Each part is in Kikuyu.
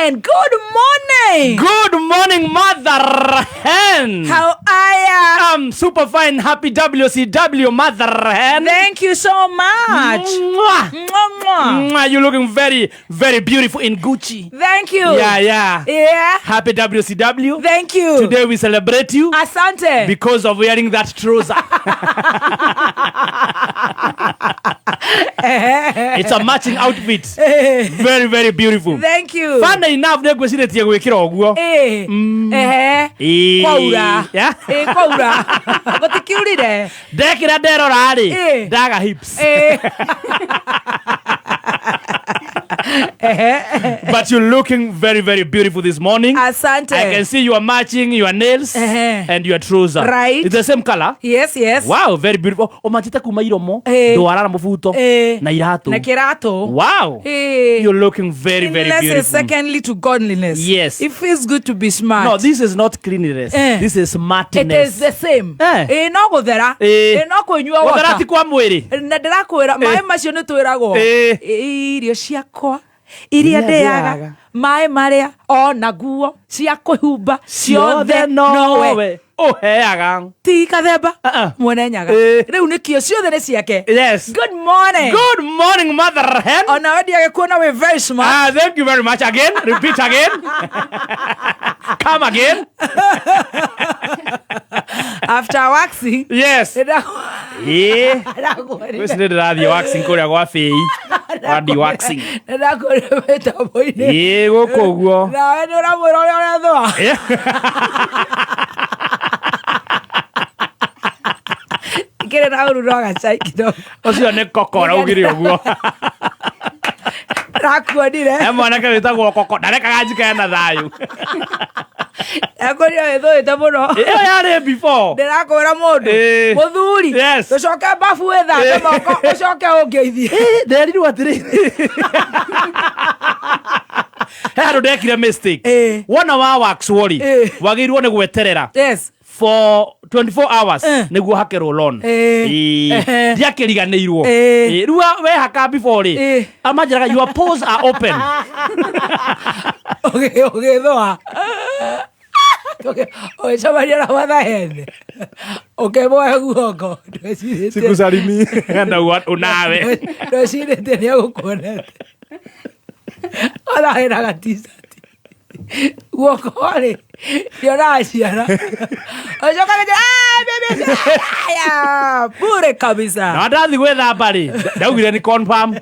Hen, good morning. Good morning, Mother Hen. How are ya? I'm super fine. Happy WCW, Mother Hen. Thank you so much. Mwah. Mwah, mwah. Mwah, you're looking very, very beautiful in Gucci. Thank you. Yeah. Yeah. Happy WCW. Thank you. Today we celebrate you Asante. because of wearing that trouser. It's a matching outfit. Very, very beautiful. Thank you. Funny enough, nĩngwĩcirĩtie gwĩkĩra ũguo. Eh. Ehe. Ĩĩ. Kwaura. Yeah. Eh, kwaura. Gũtikiurire. Ndekĩra nderora rĩ, Ĩĩ. ndaga hips. Eh. Ehe. But you're looking very, very beautiful this morning. Asante. I can see you are matching your nails Ehe. and your trouser. Right. It's the same color. Yes. Wow, very beautiful. Ũmanjĩte kuma iromo, Ĩĩ. ndwara na mũbuto, Ĩĩ. na iratũ. Na kĩratũ. Wow. Eh. You're looking very, very Cleanliness is beautiful. secondly to godliness. Yes. It feels good to be smart. No, this is not cleanliness. Eh. This is It smartness. is the same. Eh. Ĩ no gũthera. Ĩ. Ĩ no kũnyua Gũthera water. ti kwa mwĩrĩ. Na ndĩrakwĩra maĩ macio nĩ twĩragwo. Ĩ. Irio ciakwa iria Iria ndĩaga ndĩaga. maĩ marĩa ona nguo cia kwĩhumba ciothe nowe nowe ũheaga. ti kathemba Uh-uh. mwene nyaga Ĩ. rĩu nĩkĩo ciothe nĩ ciake. Yes. Good morning. Good morning, Mother Hen. Onawe ndiagĩkuona wĩ very smart. Ah, thank you very much again. Repeat again. Come again. After waxing. Yes. Ĩĩ. Ndĩrakwĩrire. Gwĩci nĩ ndĩrathiĩ waxing kũrĩa gwa bĩi. Wadi waxing. Ndĩrakwĩrire mĩtambo-inĩ. Ĩĩ gũkũ ũguo. Nawe nĩ ũramwĩra ũrĩa ũrethũa. Ĩ. Kĩrĩ na ũru no gacai kidogo. Ũcio nĩ koko ũraugire ũguo. Ndakuonire. He mwanake wĩtagwo koko ndarekaga njikare na thayũ. Ndakuonire wĩthũĩte mũno. Ĩyo yarĩ before. Ndĩrakwĩra mũndũ. Ĩĩ. Mũthuri. Yes. Tũcoke babu wĩthambe moko ũcoke ũngeithie. Ĩ, nderirwo atĩrĩrĩ. He handũ ndekire mistake. Ĩ. Wona wa wax wori Ĩ. wagĩrĩirwo nĩ gweterera Yes. for 24 hours Eh. nĩguo hake roll on. Eh. Ĩĩ. Ehe. Ndiakĩriganĩirwo. Eh. Ĩĩ, rĩu wehaka before rĩ Eh. amanjĩraga your pores are open. Ũgĩthũa. Ũgĩcemania na mathahene. Ũkĩmuoya guoko. Ndwecirĩtie. Sikusalimi. Na unawe. Ndwecirĩtie nĩ egũkuonete. Ona wĩna ga-t-shirt. Guoko rĩ, ndionaga ciana. Ũcoka ũkĩnjĩra, "Ah, baby, aya, bure kabisa." Na ndathi gwĩthamba rĩ ndaugire nĩ confirm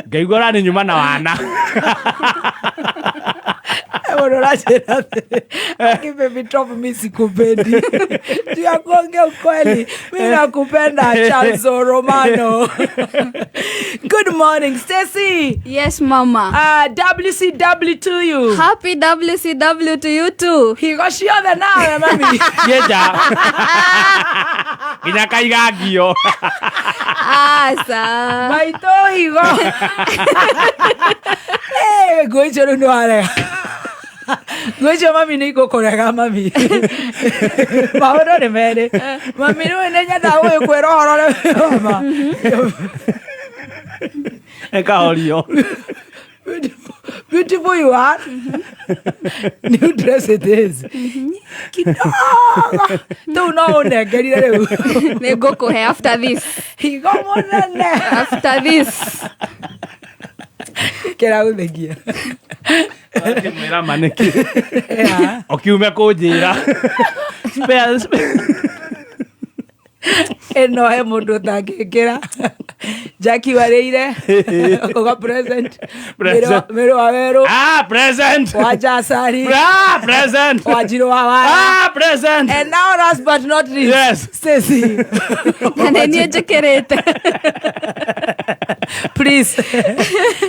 ngaigua ũrani nyuma na wana. Mũndũ ũranjĩra atĩrĩ, "Aki baby top mi sikupendi." Juu ya kuongea ukweli, mi nakupenda Charles Romano. Good morning, Stacy. Yes, mama. WCW to you. Happy WCW to you too. Higo ciothe nawe mami. Cienja. Nginya kaiga ngio. Asa. Maitũ higo. Eh, nguo icio rĩu nĩ warega. Nguo icio mami nĩ igũkũrega mami. Maũndũ nĩ merĩ. Mami rĩu nĩ nyendaga gũgĩkwĩra ũhoro ũrĩa wĩ wa ma. Ĩkahorio. Beautiful, beautiful you are. New dress it is. Kidogo. Tũu no ũnengerire rĩu. Nĩ ngũkũhe after this. Higo mũnene. After this. Kĩragũthekia. Ngĩmwĩra ma nĩkĩ. Yeah. Ũkiume kũnjĩra. Spare, spare. Ĩno he mũndũ ũtangĩkĩra. Jackie warĩire. Ũga present. Present. Mĩrũ wa werũ. Ah, present. Wa Jasari. Ah, present. Wa Njirũ wa Wara. Ah, present. And now last but not least. Yes. Stacy. Na nĩ niĩ njĩkĩrĩte. Please.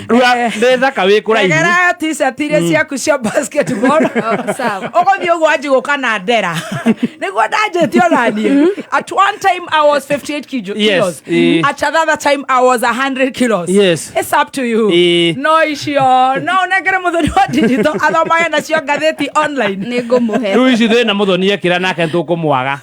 Rĩu nĩ thaka wĩ kũraihu. Regera t-shirt iria ciaku cia basketball. Oh, sawa. Ũgũthiĩ ũguo wanji gũka na ndera. Nĩguo ndanjĩtie ona niĩ. At one time I was 58 Yes, kilos. eh. At another time I was 100 kilos. Yes. It's up to you. Eh. No icio no ũnengere mũthoni wa digital athomage nacio ngathĩti online. Nĩ ngũmũhe. Rĩu ici thĩna mũthoni ekĩra nake nĩtũkũmwaga.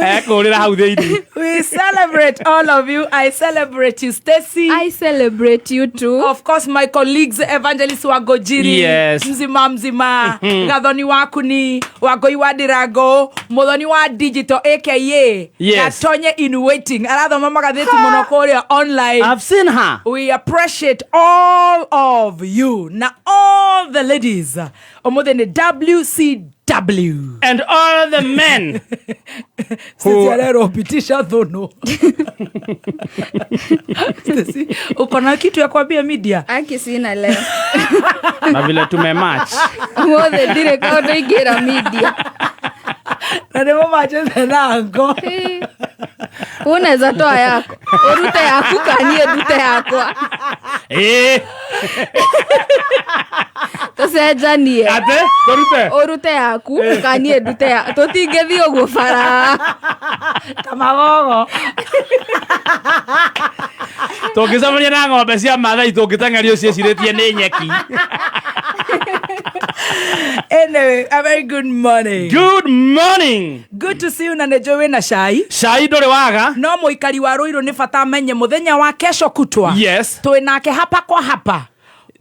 Ekũrĩra hau thĩinĩ. We celebrate all of you. I celebrate you, Stacy. I celebrate you too. Of course, my colleagues, Evangelist Wagojiri, Yes. Mzima Mzima, Gathoni Wakuni, Wagoi wa Dirago, Muthoni wa Digital, aka Yes. Gatonye in waiting. Arathoma magatheti muno kuria online. I've seen her. We appreciate all of you. Na all the ladies. Umuthi ni WCW. And all the men. Sisi arerwo pitisha thuno. Sisi, uko na kitu ya kuambia media? Aki sina leo. Na vile tumematch. Mothe ndirĩ kaũndũ ingĩra media. Na nĩmo machete na ngo. Unaweza toa yako. Urute yaku kanie ndute yakwa. Ĩĩ. Tũcenjanie. Ate, tũrute. Ũrute yaku kanie ndute ya. Tũtingĩthiĩ ũguo bara. Ta magogo. Tũngĩcemania na ng'ombe cia Maathai tũngĩteng'erio ciĩcirĩtie nĩ nyeki. Anyway, a very good morning. Good morning. Good to see you na nĩnjũĩ wĩna cai. Cai ndũrĩ waga. No mũikari wa Ruiru nĩ bata amenye mũthenya wa kesho kutwa. Yes. Twĩ nake hapa kwa hapa.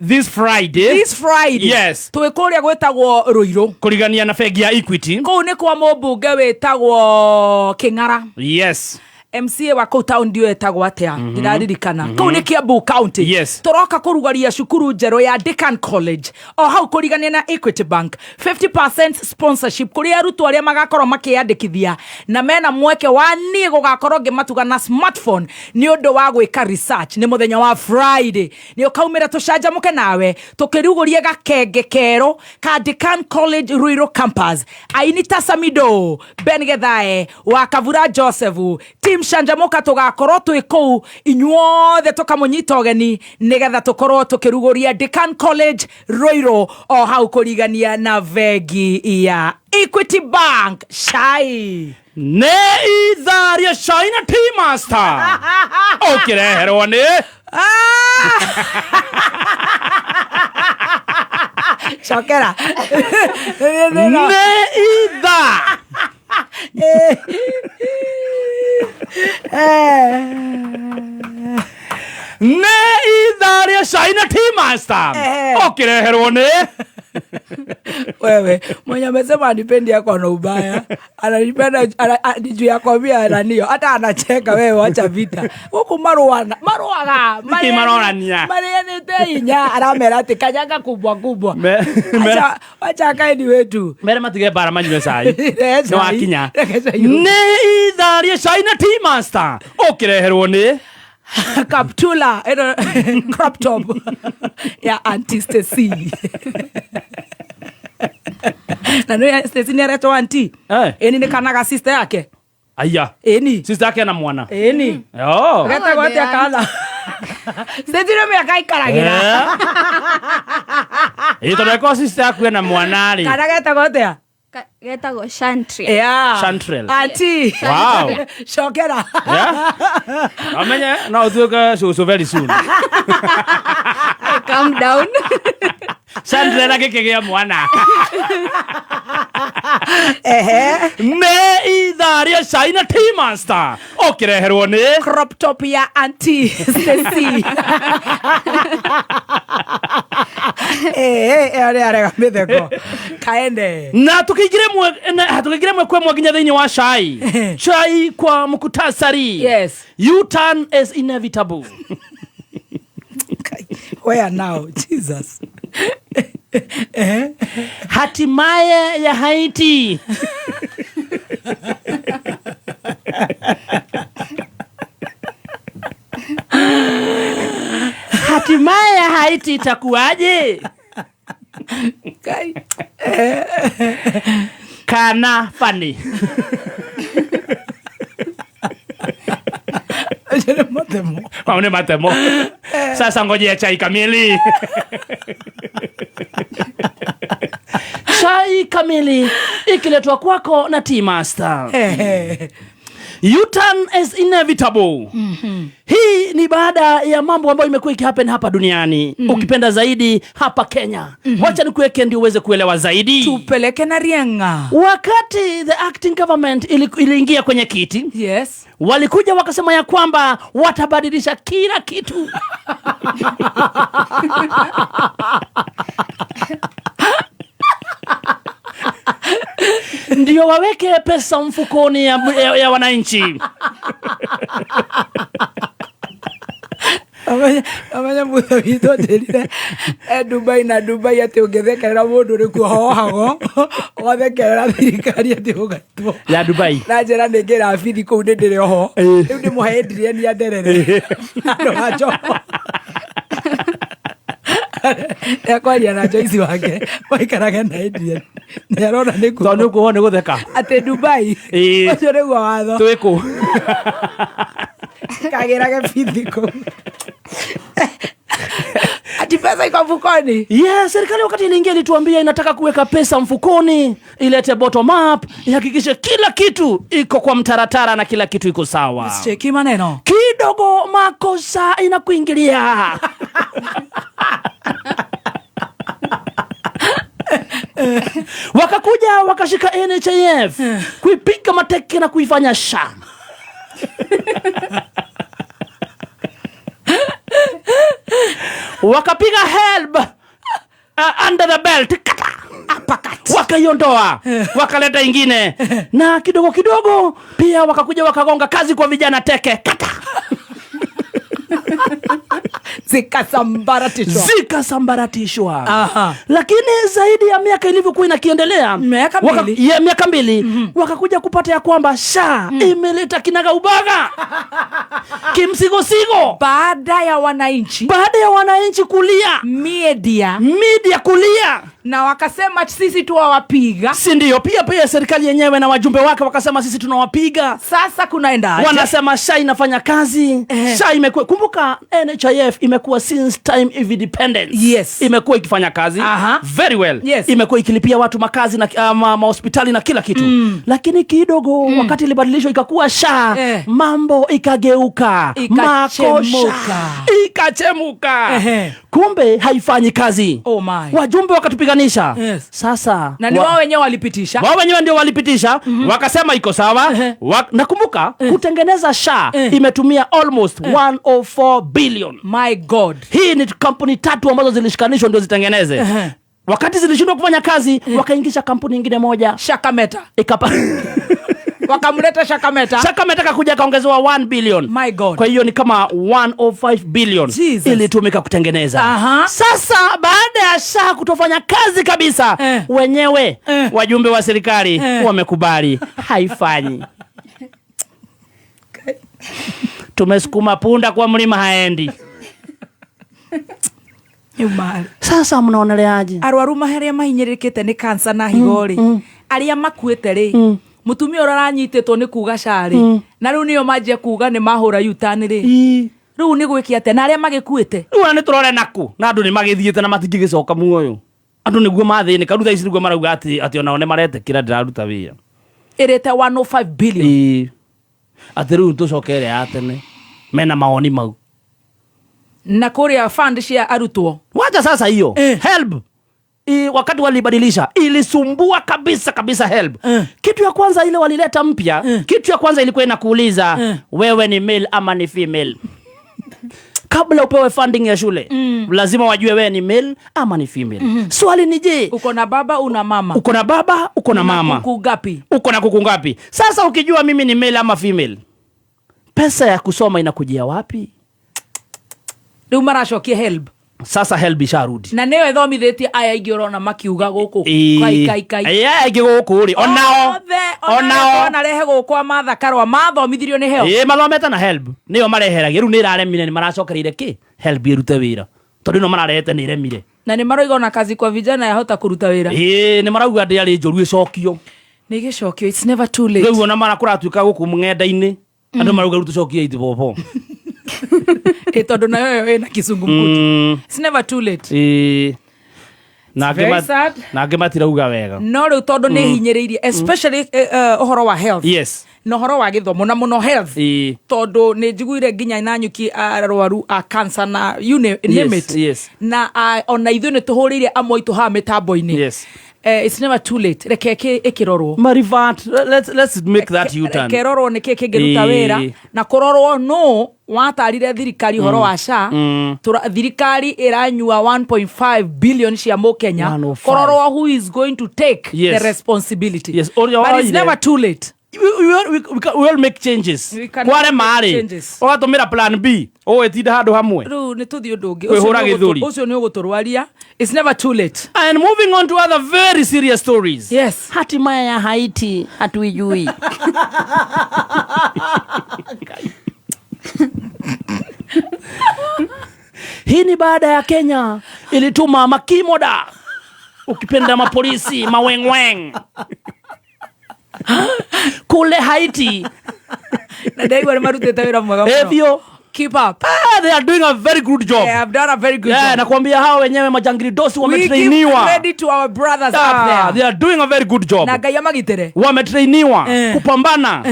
This Friday. This Friday. Yes. Twĩ kũrĩa gwĩtagwo Ruiru. Kũrigania na bengi ya Equity. Kũu nĩ kwa mũmbunge wĩtagwo Kĩng'ara. Yes. MCA wa kũu town ndio etagwo atĩa ndiraririkana kũu nĩ Kiambu County. Yes. Tũroka kũrugaria cukuru njerũ ya Decan College o hau kũrigania na Equity Bank 50% sponsorship kũrĩ arutwo arĩa magakorwo makĩyandĩkithia na mena mweke wa niĩ gũgakorwo ngĩmatuga na smartphone nĩ ũndũ wa gwĩka research. Nĩ mũthenya wa Friday nĩ ũkaumĩra tũcanjamũke nawe tũkĩrugũrie gakenge kerũ ka Decan College Ruiru Campus. Aini ta Samido, Ben Gethae, wa Kavura Joseph, Team Canjamuka tũgakorwo twĩ kũu inyuothe tũkamũnyita ũgeni nĩgetha tũkorwo tũkĩrugũria Decan College Ruiru o hau kũrigania na bengi ya Equity Bank. Cai Nĩ ithaa rĩa cai na Tea Master. Ũkĩreherwo nĩ cokera. Nĩ ithaa nĩ ithaa rĩa cai na Tea Master. Ũkĩreherwo nĩ Wewe mwenye amesema anipendi yako na ubaya ananipenda ni juu ya kwambia nanio hata anacheka. Wewe wacha vita huku maruana maruaga Nĩkĩ marorania? marianite inya aramera ati kanyaga kubwa kubwa. Acha wacha kaeni wetu Mere matige bara manyue cai. Reke Nĩ cai. wakinya. Reke cai. Nĩ ithaa rĩa cai na Tea Master. Ũkĩreherwo nĩ kaptula ĩno crop top ya Auntie Stacy na nĩ Stacy nĩ aretwo auntie. Eh. Ĩni nĩ kanaga sister yake. Aya. Ĩni. Sister yake na mwana. Ĩni. Oh. Getagwo atĩa kana? Stacy nĩ mĩaka aikaragĩra. Ĩ tondũ eko sister yaku ena mwana rĩ. Kana getagwo atĩa? Getagwo Shantria. Yeah. Chantrell. Auntie. Wow. Cokera. Yeah. Amenye no ũtuĩke cũcũ very soon. Calm down. Chantrell agĩkĩgĩa mwana. Ehe. Nĩ ithaa rĩa cai na Tea Master. Ũkĩreherwo nĩ Crop top ya Auntie Stacy. Eh, eh, arega mĩtheko. Kaende. Na tukĩingĩre mwe kwa ĩmwe nginya thĩinĩ wa cai. Chai kwa muktasari. Yes. U-turn is inevitable. Where now? Jesus. Hatimaye ya Haiti. Hatimaye ya Haiti itakuwaje? Kai. Kana funny. Acio nĩ matemo. Mau nĩ matemo. Sasa ngojea chai kamili. Chai kamili ikiletwa kwako na Tea Master. Ehe. U-turn is inevitable. Hii ni baada ya mambo ambayo imekuwa ikihappen hapa duniani, ukipenda zaidi hapa Kenya. Wacha nikuweke ndio uweze kuelewa zaidi. Tupeleke na rienga. Wakati the acting government iliingia kwenye kiti, walikuja wakasema ya kwamba watabadilisha kila kitu. Ndio waweke pesa mfukoni ya wananchi. Amenya mutha witũ anjĩrire e Dubai na Dubai atĩ ũngĩthekerera mũndũ ũrĩkuo hohago ũgathekerera thirikari atĩ ũgaitwo. Ya Dubai. Na njĩra nĩ ngĩra bithi kũu nĩ ndĩrĩ oho rĩu ndĩmũhe Adrian ya nderere andũ a njoho ekwaria na Joyce wake maikarage na Adrian nĩ arona nĩ Tondũ nĩ ũkuohwo nĩ gũtheka. Atĩ Dubai ũcio nĩguo watho. Twĩkũ? Kagĩrage bithi kũu ati pesa iko mfukoni. Yes, serikali wakati iliingia ilituambia inataka kuweka pesa mfukoni, ilete bottom up, ihakikishe kila kitu iko kwa mtaratara na kila kitu iko sawa. Cheki maneno. Kidogo makosa inakuingilia. Wakakuja wakashika NHIF, kuipiga mateke na kuifanya SHA. Wakapiga HELB under the belt. Kata. Uppercut. Wakaiondoa, wakaleta ingine. Na kidogo kidogo pia wakakuja wakagonga kazi kwa vijana teke. Kata. Zikasambaratishwa. Zikasambaratishwa. Lakini zaidi ya miaka ilivyokuwa inakiendelea, Miaka mbili. Miaka mbili, wakakuja kupata ya kwamba SHA imeleta kinagaubaga. Kimsigosigo. Baada ya wananchi. Baada ya wananchi kulia. Media. Media kulia. Na wakasema sisi tuwawapiga. Si ndio? Pia serikali yenyewe na wajumbe wake wakasema sisi tunawapiga. Sasa kunaenda aje? Wanasema SHA inafanya kazi. SHA imekuwa, kumbuka NHIF imekuwa since time of independence. Imekuwa ikifanya kazi. Very well. Imekuwa ikilipia watu makazi na mahospitali na kila kitu. Lakini kidogo wakati ilibadilishwa ikakuwa SHA, mambo ikageuka. Ikachemuka. Makosha. Ikachemuka. Kumbe haifanyi kazi. Oh my. Wajumbe wakatupiganisha. Sasa Na ni wao wenyewe walipitisha. Wao wenyewe ndio walipitisha. Wakasema iko sawa. Nakumbuka kutengeneza SHA imetumia almost 104 billion. My God. Hii ni kampuni tatu ambazo zilishikanishwa ndio zitengeneze. Wakati zilishindwa kufanya kazi, wakaingisha kampuni nyingine moja. Shakameta. Wakamleta Shakameta. Shakameta kakuja kaongezewa 1 billion. My God. Kwa hiyo ni kama 105 billion Jesus. ilitumika kutengeneza. Sasa baada ya SHA kutofanya kazi kabisa, wenyewe wajumbe wa serikali wamekubali haifanyi. Tumesukuma punda kwa mlima haendi. Yumari. Sasa mnaoneleaje? Arwaru maharia mahinyĩrĩkĩte nĩ cancer na higo rĩ, arĩa makuĩte rĩ, mũtumia ũrĩa aranyitĩtwo nĩ kuga SHA rĩ, na rĩu nĩo manjia kuga nĩ mahũra U-turn rĩ. Rĩu nĩ gwĩke atĩa? Na arĩa magĩkuĩte? Rĩu ona nĩ tũrore naku, na andũ nĩ magĩthiĩte na matingĩgĩcoka muoyo. Andũ nĩguo mathĩnĩka, rĩu thaa ici nĩguo marauga atĩ onao nĩ maretĩkĩra ndĩraruta wĩra. Ĩrĩte 105 billion. Atĩ rĩu tũcoke ĩrĩa ya tene. Mena mawoni mau. Na kũrĩa fund cia arutwo. Wacha sasa hiyo. HELB. Wakati walibadilisha ilisumbua kabisa kabisa HELB. Kitu ya kwanza ile walileta mpya, kitu ya kwanza ilikuwa inakuuliza, wewe ni male ama ni female. Kabla upewe funding ya shule, lazima wajue wewe ni male ama ni female. Swali ni je, uko na baba una mama? Uko na baba, uko na Una mama. kuku ngapi? Uko na kuku ngapi? Sasa ukijua mimi ni male ama female, pesa ya kusoma inakujia wapi? Rĩu maracokia HELB. Sasa HELB isharudi. Na nĩyo ĩthomithĩtie aya aingĩ ũrona makiuga gũkũ. Kai, kai, kai. Aya aingĩ gũkũ rĩ, onao. Othe, ona Onao. arĩa twanarehe gũkũ a Martha Karua, mathomithirio nĩ HELB. Mathomete na HELB. Nĩyo mareheragia. Rĩu nĩ ĩraremire, nĩ maracokereire kĩ? HELB ĩrute wĩra. Tondũ ĩno mararehete nĩ ĩremire. Na nĩ maroiga ona kazi kwa vijana yahota kũruta wĩra. Nĩ marauga ndĩarĩ njũru ĩcokio. Nĩ gĩcokio, it's never too late. Rĩu ona mara kũratuĩka gũkũ ng'enda-inĩ, andũ marauga rĩu tũcokie itibobo. Tondũ nayo ĩyo ĩna kizungumkuti. It's never too late. Na Very sad. angĩ matirauga wega. No rĩu tondũ nĩ hinyĩrĩirie, especially, ũhoro wa health. Na ũhoro wa gĩthomo na mũno health, tondũ nĩ njiguire nginya na nyuki arwaru a cancer na you name it. Na ona ithuĩ nĩ tũhũrĩire amwe aitũ haha mĩtambo-inĩ. It's never too late, reke ĩkĩrorwo. Marivert, let's make that U-turn. Reke ĩrorwo nĩkĩ kĩngĩruta wĩra, na kũrorwo no watarire thirikari ũhoro wa SHA. Thirikari ĩranyua 1.5 billion cia mũkenya. 105. Kũrorwo who is going to take the responsibility. Yes, ũrĩa But it's woire. never too late. We all make changes. We can Kware make marĩ changes. ũgatũmĩra plan B ũgĩtinda handũ hamwe. Rĩu nĩ tũthiĩ ũndũ ũngĩ. Kwĩhũra Ũcio nĩ gĩthũri. Ũcio nĩ ũgũtũrwaria. It's never too late. And moving on to other very serious stories. Hatima ya Haiti hatuijui. Hii ni baada ya Kenya ilituma makimoda, ukipenda mapolisi mawengweng, kule Haiti. Na ndaigua nĩ marutĩte wĩra mwega mũno. Evio. Keep up. Ah, they are doing a very good job. They have done a very good job. Nakwambia hao wenyewe majangilidosi We give wametrainiwa. credit to our brothers Ah, up there. they are doing a very good job. Na Ngai amagitĩre. Wametrainiwa kupambana,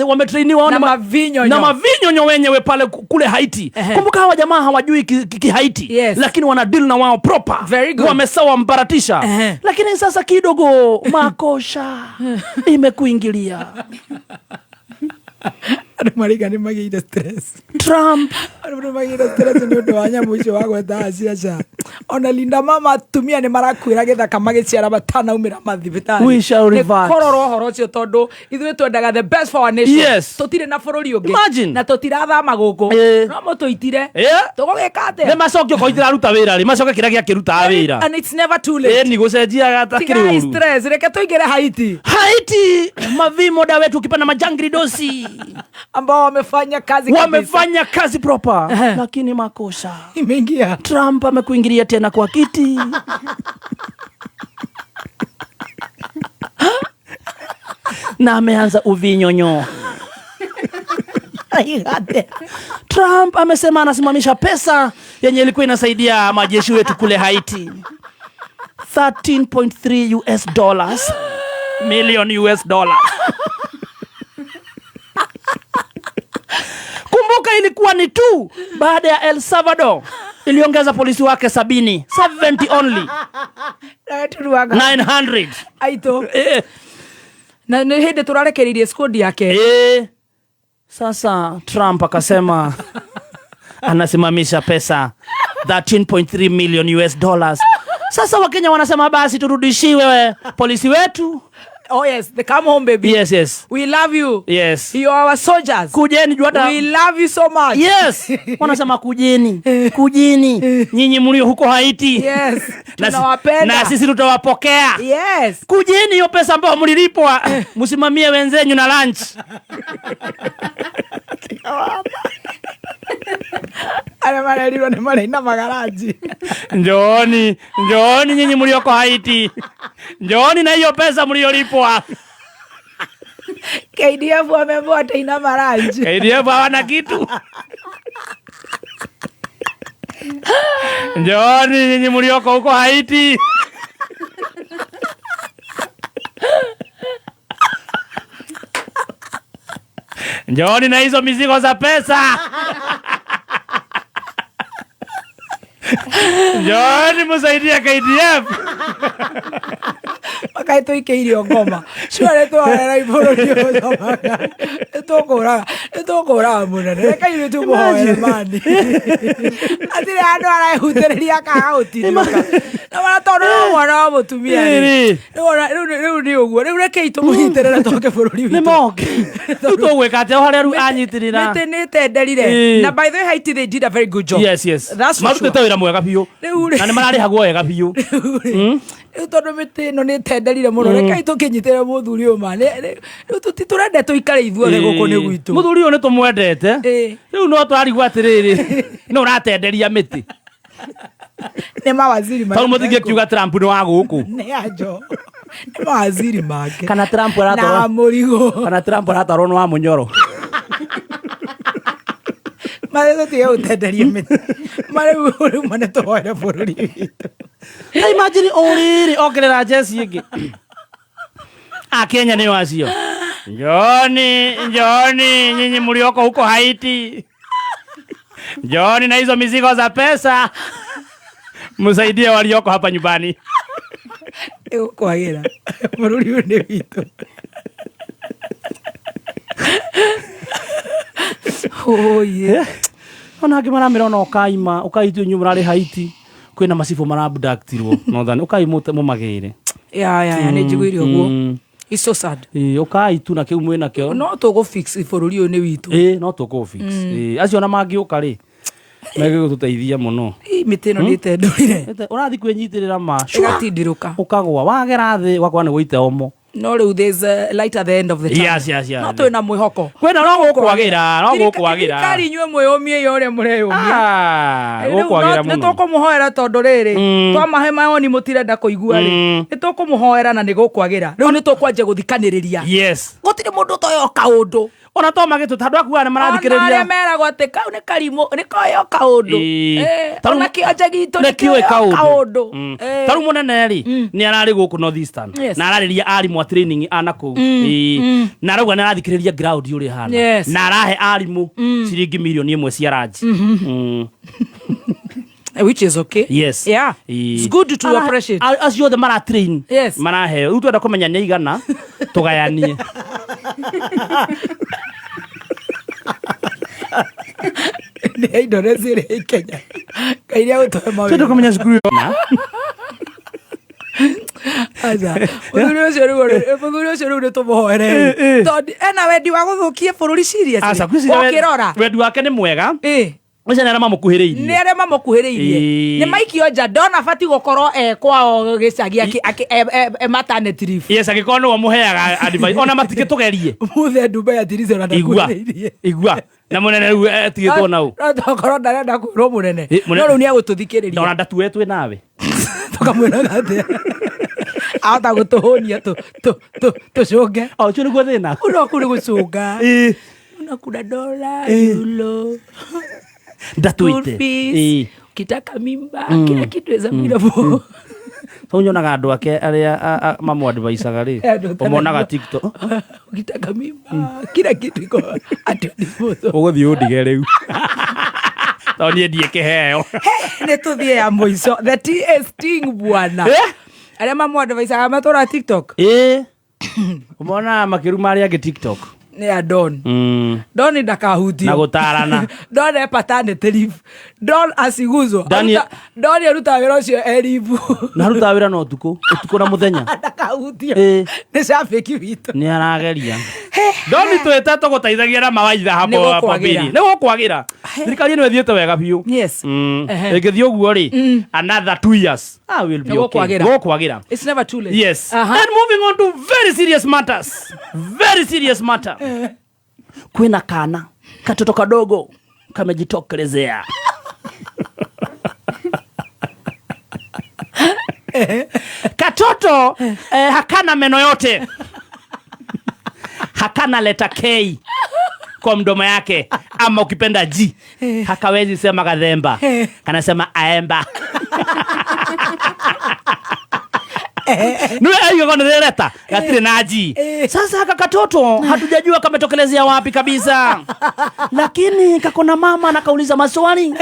wametrainiwa Na mavinyonyo. Na mavinyonyo wenyewe pale kule Haiti. Kumbuka hawa jamaa hawajui ki Haiti. Lakini wana deal na wao proper. Very good. Wamesawambaratisha. Lakini sasa kidogo makosha imekuingilia. Andũ maraiga nĩ magĩire stress. Trump. Andũ nĩ magĩire stress nĩ ũndũ wa nyamũ icio wa gwetaga ciaca. Ona Linda Mama atumia nĩ marakuĩra gĩthaka magĩciara matanaumĩra mathibitarĩ. We shall Nĩ revert. kũrorwo ũhoro ũcio tondũ ithuĩ twendaga the best for our nation. Tũtirĩ na bũrũri ũngĩ. Imagine. Na tũtirathama gũkũ. No mũtũitire. Tũgũgĩka atĩa? Nĩ macokio korwo itiraruta wĩra rĩ, macoke kĩrĩa gĩakĩrutaga wĩra. And it's never too late. Ni gũcenjia gatakĩrĩ Tigai ũru. stress, reke tũingĩre Haiti. Haiti, mavimoda wetu ukipanda majangili dosi ambao wamefanya kazi kabisa. Wamefanya kazi proper. Lakini makosa. Imeingia. Trump amekuingilia tena kwa kiti. Na ameanza uvinyonyo. Trump amesema anasimamisha pesa yenye ilikuwa inasaidia majeshi wetu kule Haiti. 13.3 US dollars. Million US dollars. Kumbuka ilikuwa ni tu baada ya El Salvador iliongeza polisi wake 70. 70 only. Na turuaga. 900. Aito. Na nĩ hĩndĩ tũrarekereirie squad yake. Sasa Trump akasema anasimamisha pesa 13.3 million US dollars. Sasa Wakenya wanasema basi turudishiwe polisi wetu. Oh yes, they come home baby. Yes, yes. We love you. Yes. You are our soldiers. Kujeni juu hata We love you so much. Yes. Wanasema kujeni. Kujeni. Nyinyi mlio huko Haiti. Yes. Tunawapenda. Na sisi tutawapokea. Yes. Kujeni hiyo pesa ambayo mlilipwa. Msimamie wenzenyu na lunch. Arĩa marerirwo nĩ marĩ na magaraji. Njooni, njooni nyinyi mlioko Haiti. Njooni na hiyo pesa mliolipwa. KDF wameambiwa wataina maranji. KDF hawana kitu. Njooni nyinyi mlioko huko Haiti. Njooni na hizo mizigo za pesa. Njooni msaidie KDF. Makai tuikeirio ngoma. Sure twarera ibũrũri ũcomaga. Nĩtũkũraga, nĩtũkũraga mũnene. Reke ithuĩ tũmũhoere mani. Hatirĩ handũ arehutĩrĩria akaga gũtindĩka. Na wona tondũ no mwana wa mũtumia rĩ. Rĩrĩ. Rĩu ona, rĩu nĩ ũguo. Rĩu rekei tũmũnyitĩrĩre tũke bũrũri witũ. Nĩ moke. Rĩu tũgwĩka atĩa o harĩa rĩu anyitĩrĩra? Mĩtĩ nĩ ĩtenderire. Ĩĩ. Na by the way, Haiti, they did a very good job. Yes, yes. That's for Marutĩte sure. wĩra mwega biũ. Rĩu rĩ. Na nĩ mararĩhagwo wega biũ. Rĩu rĩ. Rĩu tondũ mĩtĩ ĩno nĩ ĩtenderire mũno, rekei tũkĩnyitĩre mũthuri ũyũ ma. Rĩu tũrenda tũikare ithuothe gũkũ nĩ gwitũ. Mũthuri ũyũ nĩ tũmwendete. Rĩu no tũrarigwo atĩrĩrĩ, no ũratenderia mĩtĩ. Nĩ mawaziri Tondũ mũtingĩkiuga Trump nĩ wa gũkũ. Nĩ anjo. Nĩ mawaziri make. Kana Trump aratwarwo. Na mũrigo. Kana Trump aratwarwo nĩ wa mũnyoro. Marĩ tũtige gũtenderia mĩtĩ. Marĩ rĩu ma nĩ tũhoere bũrũri witũ. Ta imagine o rĩrĩ ongerera jeci ĩngĩ. A Kenya nĩo acio. Njooni, njooni nyinyi mlioko huko Haiti, njooni na hizo mizigo za pesa, msaidie walioko hapa nyumbani. Ĩgũkwagĩra bũrũri ũyũ nĩ witũ. Oye. Ona angĩ maramĩra ona ũkaima ũkai tu inyuĩ mũrarĩ Haiti, kwĩna macibũ marabductirwo Northern, ũkai mũmagĩre. Ya, nĩ njiguire ũguo. It's so sad. Ĩĩ, ũkai tu na kĩu mwĩ nakĩo. No tũgũ fix bũrũri ũyũ nĩ witũ. Ĩĩ, no tũkũ fix. Ĩĩ, acio ona mangĩũka rĩ, megũgũtũteithia mũno. Ĩ, mĩtĩ ĩno nĩ ĩtendũrire. Ũrathiĩ kwĩnyitĩrĩra ma Ĩgatindirũka. Ũkagwa, wagera thĩ ũgakora nĩ gũite omo. No rĩu there's a light at the end of the tunnel. Yes. No twĩna mwĩhoko. Kwĩna, no gũkwagĩra, no gũkwagĩra. Thirikari inyuĩ mwĩyũmie ĩ ũrĩa mũreyũmia. Ah, Rĩu gũkwagĩra nĩ mũno. tũkũmũhoera tondũ rĩrĩ, twamahe maoni mũtirenda kũigua rĩ, nĩ tũkũmũhoera na nĩ gũkwagĩra. Rĩu nĩ tũkwanjia gũthikanĩrĩria. Yes. Gũtirĩ mũndũ ũtoĩ o kaũndũ. Ona to magĩtũ tandũ akuaga nĩ Ona arĩa marathikĩrĩria. meragwo atĩ kau nĩ karimũ nĩ koĩ o kaũndũ. Ĩĩ. Eh, ona kĩonje gitũ nĩ nĩ kĩũĩ kĩũĩ o kaũndũ. kaũndũ. Eh. Ta rĩu mũnene rĩ, nĩ ararĩ gũkũ North Eastern Yes. na ararĩria arimũ a training ana kũu. Ĩĩ. Na arauga nĩ arathikĩrĩria ground ũrĩa ĩhana. Yes. Na arahe arimũ ciringi 1 mirioni cia ranji. Which is okay. Yes. Yeah. Ĩĩ. It's good to appreciate. Acio othe mara train. Yes. Maraheo. Rĩu twenda kũmenya nĩ aigana tũgayanie. Nĩ Indonesia ĩrĩa ĩ Kenya. Ngai nĩ agũtũhe Twenda mawĩra. kũmenya cukuru ĩyo. Na? Aca. Mũthuri ũcio rĩu nĩ tũmũhoere. Tondũ ena wendi wa gũthũkia bũrũri seriously. Aca, ngwĩciria Ũkĩrora. wendi wake nĩ mwega. Ĩ. Ũcio nĩ arĩa mamũkuhĩrĩirie. Nĩ arĩa mamũkuhĩrĩirie. Ĩĩ. Nĩ maikio nja, ndona bati gũkorwo e kwao gĩcagi e maternity leave. Yes, angĩkorwo nĩwe mũheaga advice ona matingĩtũgerie. Muthe Dubai atirice ona Igua. ndakuhĩrĩirie. Igua. Na mũnene rĩu etigĩtwo nau. No tokorwo ndarenda kwĩrwo mũnene. Ĩ, mũnene. No rĩu nĩ egũtũthikĩrĩria. Ona ndatuetwe nawe. Tũkamwĩraga atĩa? Ahota gũtũhũnia tũcũnge. O ũcio nĩguo thĩna. Ũno kũrĩ gũcũnga. Ĩ. Una kuna dola, Ĩ. euro, school Ndatuĩte. fees, Ĩ. ukitaka mimba, kila kitu is available. So nyonaga andũ ake arĩa mamũ-advisaga rĩ. Andũ ũtarĩ Ũmonaga na- TikTok. Ukitaka mimba, kila kitu iko at your disposal. Ũgũthiĩ ũndige rĩu. Tondũ niĩ ndiĩ kĩheo. Nĩ tũthiĩ ya mũico. The tea is sting bwana. Eh? Arĩa mamũ-advisaga matũra TikTok Ĩ. Ũmonaga makĩruma arĩa angĩ TikTok. nĩ ya Don. Don ndakahutio. Na gũtarana. Don e paternity leave. Don asiguzwo. Don arutaga wĩra ũcio e leave. Na arutaga wĩra na ũtukũ, ũtukũ na mũthenya. Ndakahutio. Ĩ. Nĩ shabiki witũ. Nĩ arageria. Doni twĩte tũgũteithagia na mawaitha hapo Nĩ hapo gũkwagĩra. mbili. Nĩ gũkwagĩra. Thirikari ĩno ĩthiĩte wega biũ. Yes. Ehe. Ĩngĩthiĩ ũguo rĩ, another 2 years. Ah, will be Nĩ okay. gũkwagĩra. Gũkwagĩra. It's never too late. Yes. Aha. And moving on to very serious matters. Very serious matter. Kwĩna kana katoto kadogo kamejitokelezea. Katoto hakana meno yote, hakana leta K kwa mdomo yake, ama ukipenda G, hakawezi sema kadhemba, kanasema aemba. Niwe aiyo kono leta gatirĩ na G. Sasa haka katoto hatujajua kametokelezea wapi kabisa, lakini kako na mama na kauliza maswali.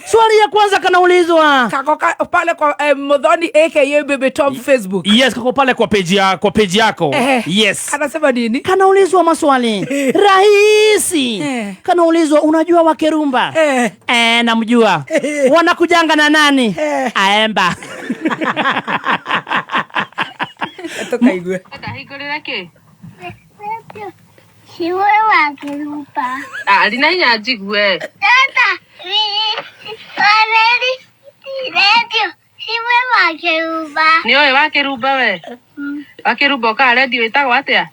Swali ya kwanza kanaulizwa Kako pale kwa Muthoni aka Baby Top Facebook. Yes, kako pale kwa page yako. Eh. Yes. Anasema nini? Kanaulizwa maswali rahisi. Kanaulizwa, unajua Wakerumba? Eh. Eh, namjua. Wanakujanga na nani? Eh. Aemba. Tukaigue. Ndahingũrĩre kĩ? Ciwe wa Kĩrumba. Ah, rina hinya njigue. Tata, wareri redio ciwe wa Kĩrumba. Nĩ ũĩ wa Kĩrumba we? Wa Kĩrumba ũkaga redio ĩtagwo atĩa?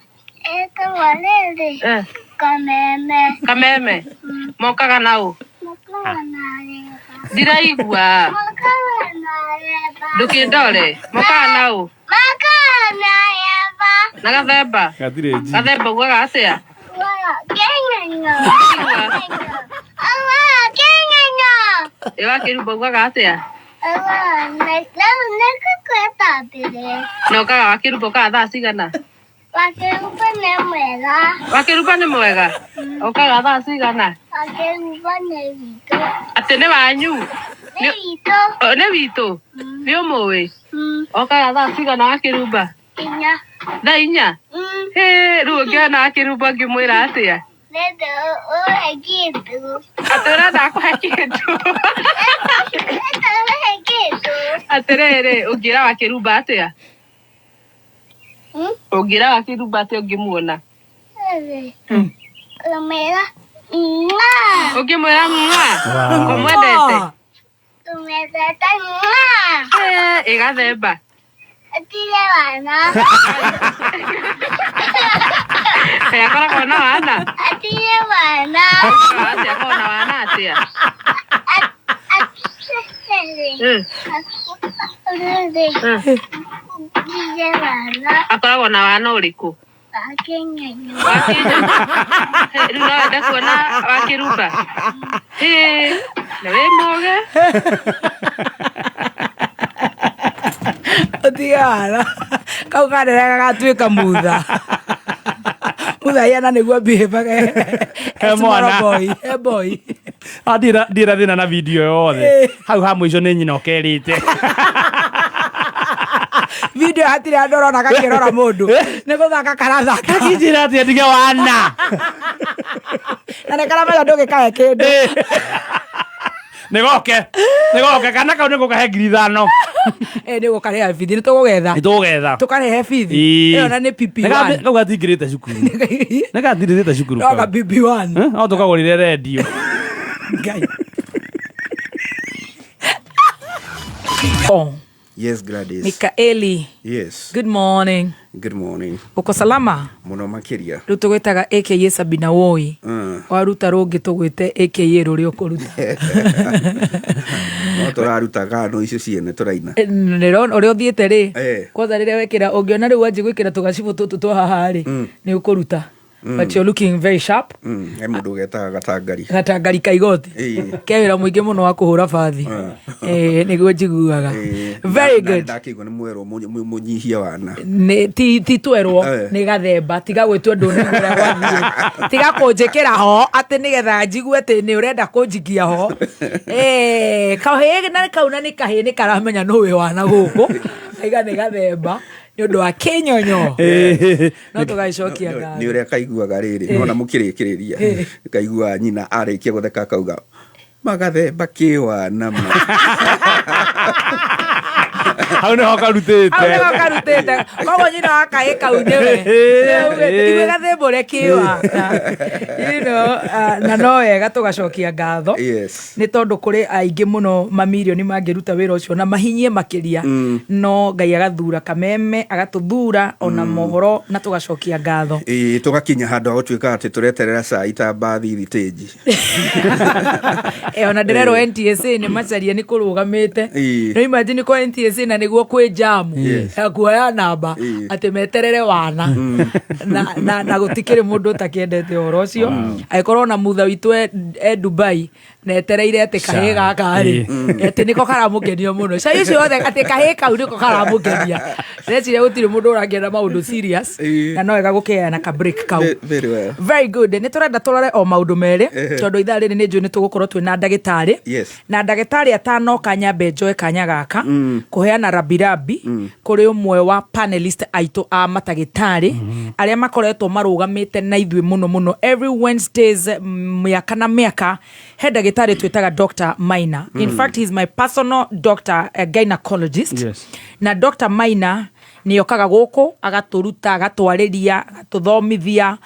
Ĩtagwo rĩrĩ Eh, Kameme. Kameme. Mokaga na ũ? Mokaga na reba. Ndiraigua. Mokaga na reba. Ndũkĩndore. Mokaga na ũ? Mokaga na reba. Na gathemba. Gatirĩ G. Gathemba ugaga atĩa? Wala, keng'eng'o. Awa, keng'eng'o. Ĩ wa Kĩrumba ugaga atĩa? Awa, rĩu nĩngũkwĩtambĩre. Na ũkaga wa Kĩrumba ũkaga thaa cigana? Wakĩruba nĩ mwega. Wakĩruba nĩ mwega. Ũkaga thaa cigana? Wakĩruba nĩ witũ. Atĩ nĩ wanyu? Nĩ witũ. O, nĩ witũ? Nĩ ũmũĩ? Okaga thaa cigana Wakĩrumba? Inya. Thaa inya? Hĩ, rĩu ũngĩona Wakĩrumba ũngĩmwĩra atĩa? Nenda ũhe kĩndũ. Atĩ ũrenda akũhe kĩndũ? Nenda ũhe kĩndũ. Atĩrĩrĩ, ũngĩra Wakĩrumba atĩa? Ũngĩra Wakĩrumba atĩa ũngĩmuona? Ũmwĩra mwaa. Ũngĩmwĩra mwa? Ũmwendete? Ũmwendete mwaa. Ĩ gathemba. Atirĩ wana. Kaĩ akoragwo na wana? Atirĩ wana. Atĩa akoragwo na wana atĩa? Atirĩ wana. Akoragwo na wana ũrĩkũ? Wakĩnyonyo. Rĩu no wende kuona Wakĩrumba? Hĩ, na wĩ mũgĩ. Ũtigara kau kanene gagatuĩka mutha mutha yana nĩguo behave He mwana. boy he boy. Ah, ndira thĩna na video yothe hau ha mũico nĩ nyina ũkerĩte. Video hatirĩ andũ ũrona gakĩrora mũndũ nĩ gũthaka karathaka. Akinjĩra atĩa ndige wana. Na nĩ karamenya ndũgĩkahe kĩndũ. Nĩgoke nĩgoke kana kau nĩgũkahe 5,000. Ĩ nĩ gũkarĩha bithi nĩ tũgũgetha. Nĩtũgũgetha. Tũkarehe bithi ĩyo na nĩ PP1. Kau gatingĩrĩte cukuru, nĩgatirĩte cukuru. No ka PP1. Eh, no tũkagũrĩre rendio. Ngai. Oh, Yes, Gladys. Mikaeli. Yes. Good morning. Good morning. Uko salama? Muno makiria. Rĩu tũgwĩtaga aka Sabina Woi. Waruta rũngĩ tũgwĩte aka rũrĩa ũkũruta. No tũraruta ngano icio ciene tũraina. Ndĩrona ũrĩa ũthiĩte rĩ. Eh. Kwanza rĩrĩa wekĩra ũngĩona rĩu wanjie gwĩkĩra tũgacibũ tũtũ twa haha rĩ, nĩ ũkũruta. But you're looking very sharp. He mũndũ ũgetaga gatangari. Gatangari ka igoti. Ĩĩ. Ke wĩra mũingĩ mũno wa kũhũra bathi. Ĩĩ, nĩguo njiguaga. Ĩĩ. Very Na good. ndakĩigua nĩ mwerwo mũnyihia wana. Nĩ ti twerwo. Eh. Nĩ gathemba tiga gwĩtua ndũnaigua ũrĩa gwathiĩ tiga kũnjĩkĩra ho atĩ nĩgetha njigue atĩ nĩ ũrenda kũnjikia ho. Eh, kahĩĩ na kau na nĩ kahĩĩ nĩ karamenya nũ wĩ wana gũkũ aiga nĩ gathemba nĩ ũndũ wa kĩnyonyo no tũgagĩcokia Nĩ ngatho. ũrĩa kaiguaga rĩrĩ nona mũkĩrĩkĩrĩria kaiguaga nyina arĩkia gũtheka akauga magathemba kĩwana ma. Hau nĩho karutĩte. Hau nĩho karutĩte koguo nyina wa kahĩĩ kau nĩwe nĩaugĩte igue gathemba ũrĩa kĩwana. You know, na no wega tũgacokia ngatho. Yes. Nĩ tondũ kũrĩ aingĩ mũno mamirioni mangĩruta wĩra ũcio na mahinyie makĩria no Ngai agathura kameme agatũthura ona mohoro na tũgacokia ngatho. Ĩĩ, tũgakinya handũ ha gũtuĩka atĩ tũreterera cai ta mbathi thitĩnji. Eh, ona ndĩrerwo NTSA nĩ macaria nĩ kũrũgamĩte. Ĩĩ. No imagine kwa NTSA na nĩguo kwĩ jamu Yes. ya kuoya namba Ĩĩ. atĩ meterere wana na gũtikĩrĩ mũndũ ũtakĩendete ũhoro ũcio angĩkorwo ona mutha witũ e Dubai na etereire atĩ kahĩĩ gaka rĩ atĩ nĩko karamũkenia mũno cai ũcio wothe atĩ kahĩĩ kau nĩko karamũkenia ndeciria gũtirĩ mũndũ ũrakĩenda maũndũ serious Ĩĩ. na no wega gũkĩheana ka break kau. Very well. Very good. Nĩ tũrenda tũrore o maũndũ merĩ tondũ ithaa rĩrĩ nĩ njũĩ nĩ tũgũkorwo twĩna ndagĩtarĩ. Yes. Na ndagĩtarĩ atanoka nyambe njoe kanya gaka kũheana rabirabi kũrĩ ũmwe wa panelist aitũ a matagĩtarĩ arĩa makoretwo marũgamĩte na ithuĩ mũno mũno every Wednesdays mĩaka na mĩaka he ndagĩtarĩ twĩtaga Dr. Maina. In fact he is my personal doctor, a gynecologist. Yes. Na Dr. Maina nĩ okaga gũkũ agatũruta agatwarĩria agatũthomithia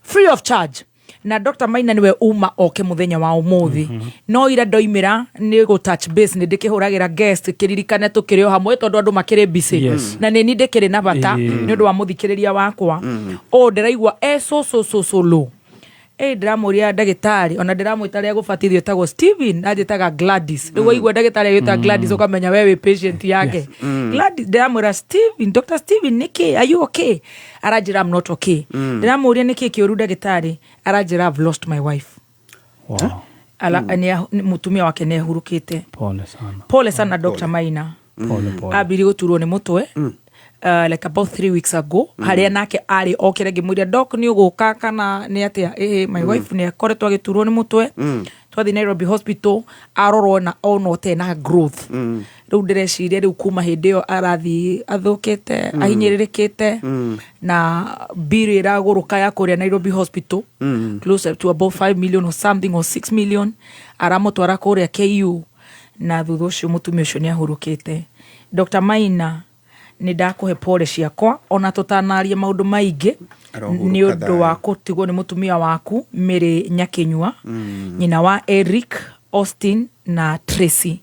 free of charge na Dr. Maina niwe uma oke mũthenya wa ũmũthĩ no ira ndoimĩra nĩ gũ touch base nĩ ndĩkĩhũragĩra guest kĩririkane tũkĩrĩ o hamwe tondũ andũ makĩrĩ busy. Yes. Na nĩ ni ndĩkĩrĩ na bata Ĩĩ. nĩ ũndũ wa mũthikĩrĩria wakwa o ndĩraigua e so so so so low. Ĩ ndĩramũria ndagĩtarĩ ona ndĩramwĩta rĩa gũbatithio etagwo Steven anjĩtaga Gladys rĩu waigua ndagĩtarĩ agĩta Gladys ũkamenya we wĩ patient yake. Gladys ndĩramwĩra Steven Dr. Steven nĩkĩ are you okay aranjĩra I'm not okay ndĩramũria nĩkĩ kĩũru ndagĩtarĩ aranjĩra I've lost my wife. Wow. Ala, mũtumia wake nĩ ehurũkĩte. Pole sana. Pole sana Dr. Maina. Pole pole. Ambiri gũturwo nĩ mũtwe. Like about 3 weeks ago, harĩa nake arĩ okire ngĩmwĩra, "Doc, nĩ ũgũka kana nĩ atĩa?" Ĩhĩ, my wife nĩ akoretwo agĩturwo nĩ mũtwe. Twathiĩ Nairobi Hospital, arorwo na onwo tena growth. Rĩu ndĩreciria rĩu kuma hĩndĩ ĩyo arathiĩ athũkĩte, ahinyĩrĩrĩkĩte, na bill ĩragũrũka ya kũrĩa Nairobi Hospital, close to about 5 million or something or 6 million. Aramũtwara kũrĩa KU, na thutha ũcio mũtumia ũcio nĩ ahurũkĩte. Dr Maina, nĩ ndakũhe pole ciakwa ona tũtanaria maũndũ maingĩ. Arohurũka Nĩ ũndũ wa thayũ. kũtigwo nĩ mũtumia waku Mary Nyakinyua, nyina wa Eric, Austin na Tracy.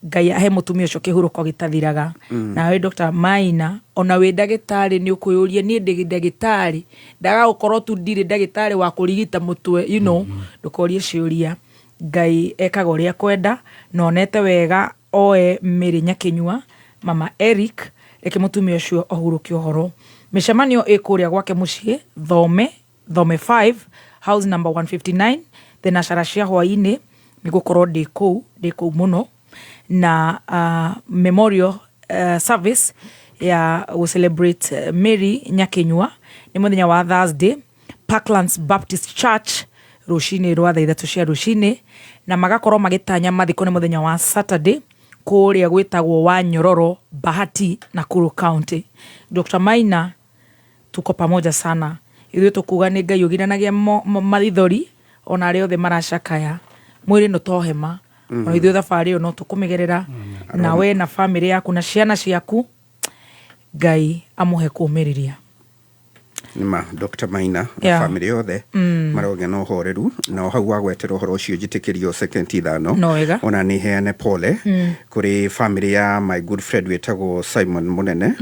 Ngai ahe mũtumia ũcio kĩhurũko gĩtathiraga. Nawe Dr Maina, ona wĩ ndagĩtarĩ, nĩ ũkwĩyũria, niĩ ndĩ ndagĩtarĩ, ndaga gũkorwo tu ndirĩ ndagĩtarĩ wa kũrigita mũtwe, ndũkorie ciũria. Ngai ekaga ũrĩa kwenda, na onete wega oe Mary Nyakinyua, mama Eric. Reke mũtumia ũcio ahurũke ũhoro. Mĩcemanio ĩ kũrĩa gwake mũciĩ, Thome, Thome 5, house number 159, thenacara cia hwaĩ-inĩ. Nĩ gũkorwo ndĩ kũu, ndĩ kũu mũno. Na memorial service ya gũ celebrate Mary Nyakinyua nĩ mũthenya wa Thursday, Parklands Baptist Church, rũcinĩ rwa thaa 3 cia rũcinĩ, na magakorwo magĩtanya mathiko nĩ mũthenya wa Saturday kũrĩa gwĩtagwo wa Nyororo, Bahati, Nakuru County. Dr Maina, tuko pamoja sana. Ithuĩ tũkuga nĩ Ngai ũgiranagia maithori ona arĩa othe maracakaya. Mwĩrĩ no to hema, ona ithuĩ thabarĩ ĩyo no tũkũmĩgerera na we na famĩlĩ yaku na ciana ciaku. Ngai amũhe kũũmĩrĩria. Nĩma Dr Maina na famĩlĩ yothe marogĩa na ũhoreru. Na o hau wagwetera ũhoro ũcio, njĩtĩkĩrio sekendi 5. No wega. Ona nĩ heane pole kũrĩ famĩlĩ ya my good friend wĩtagwo Simon Mũnene,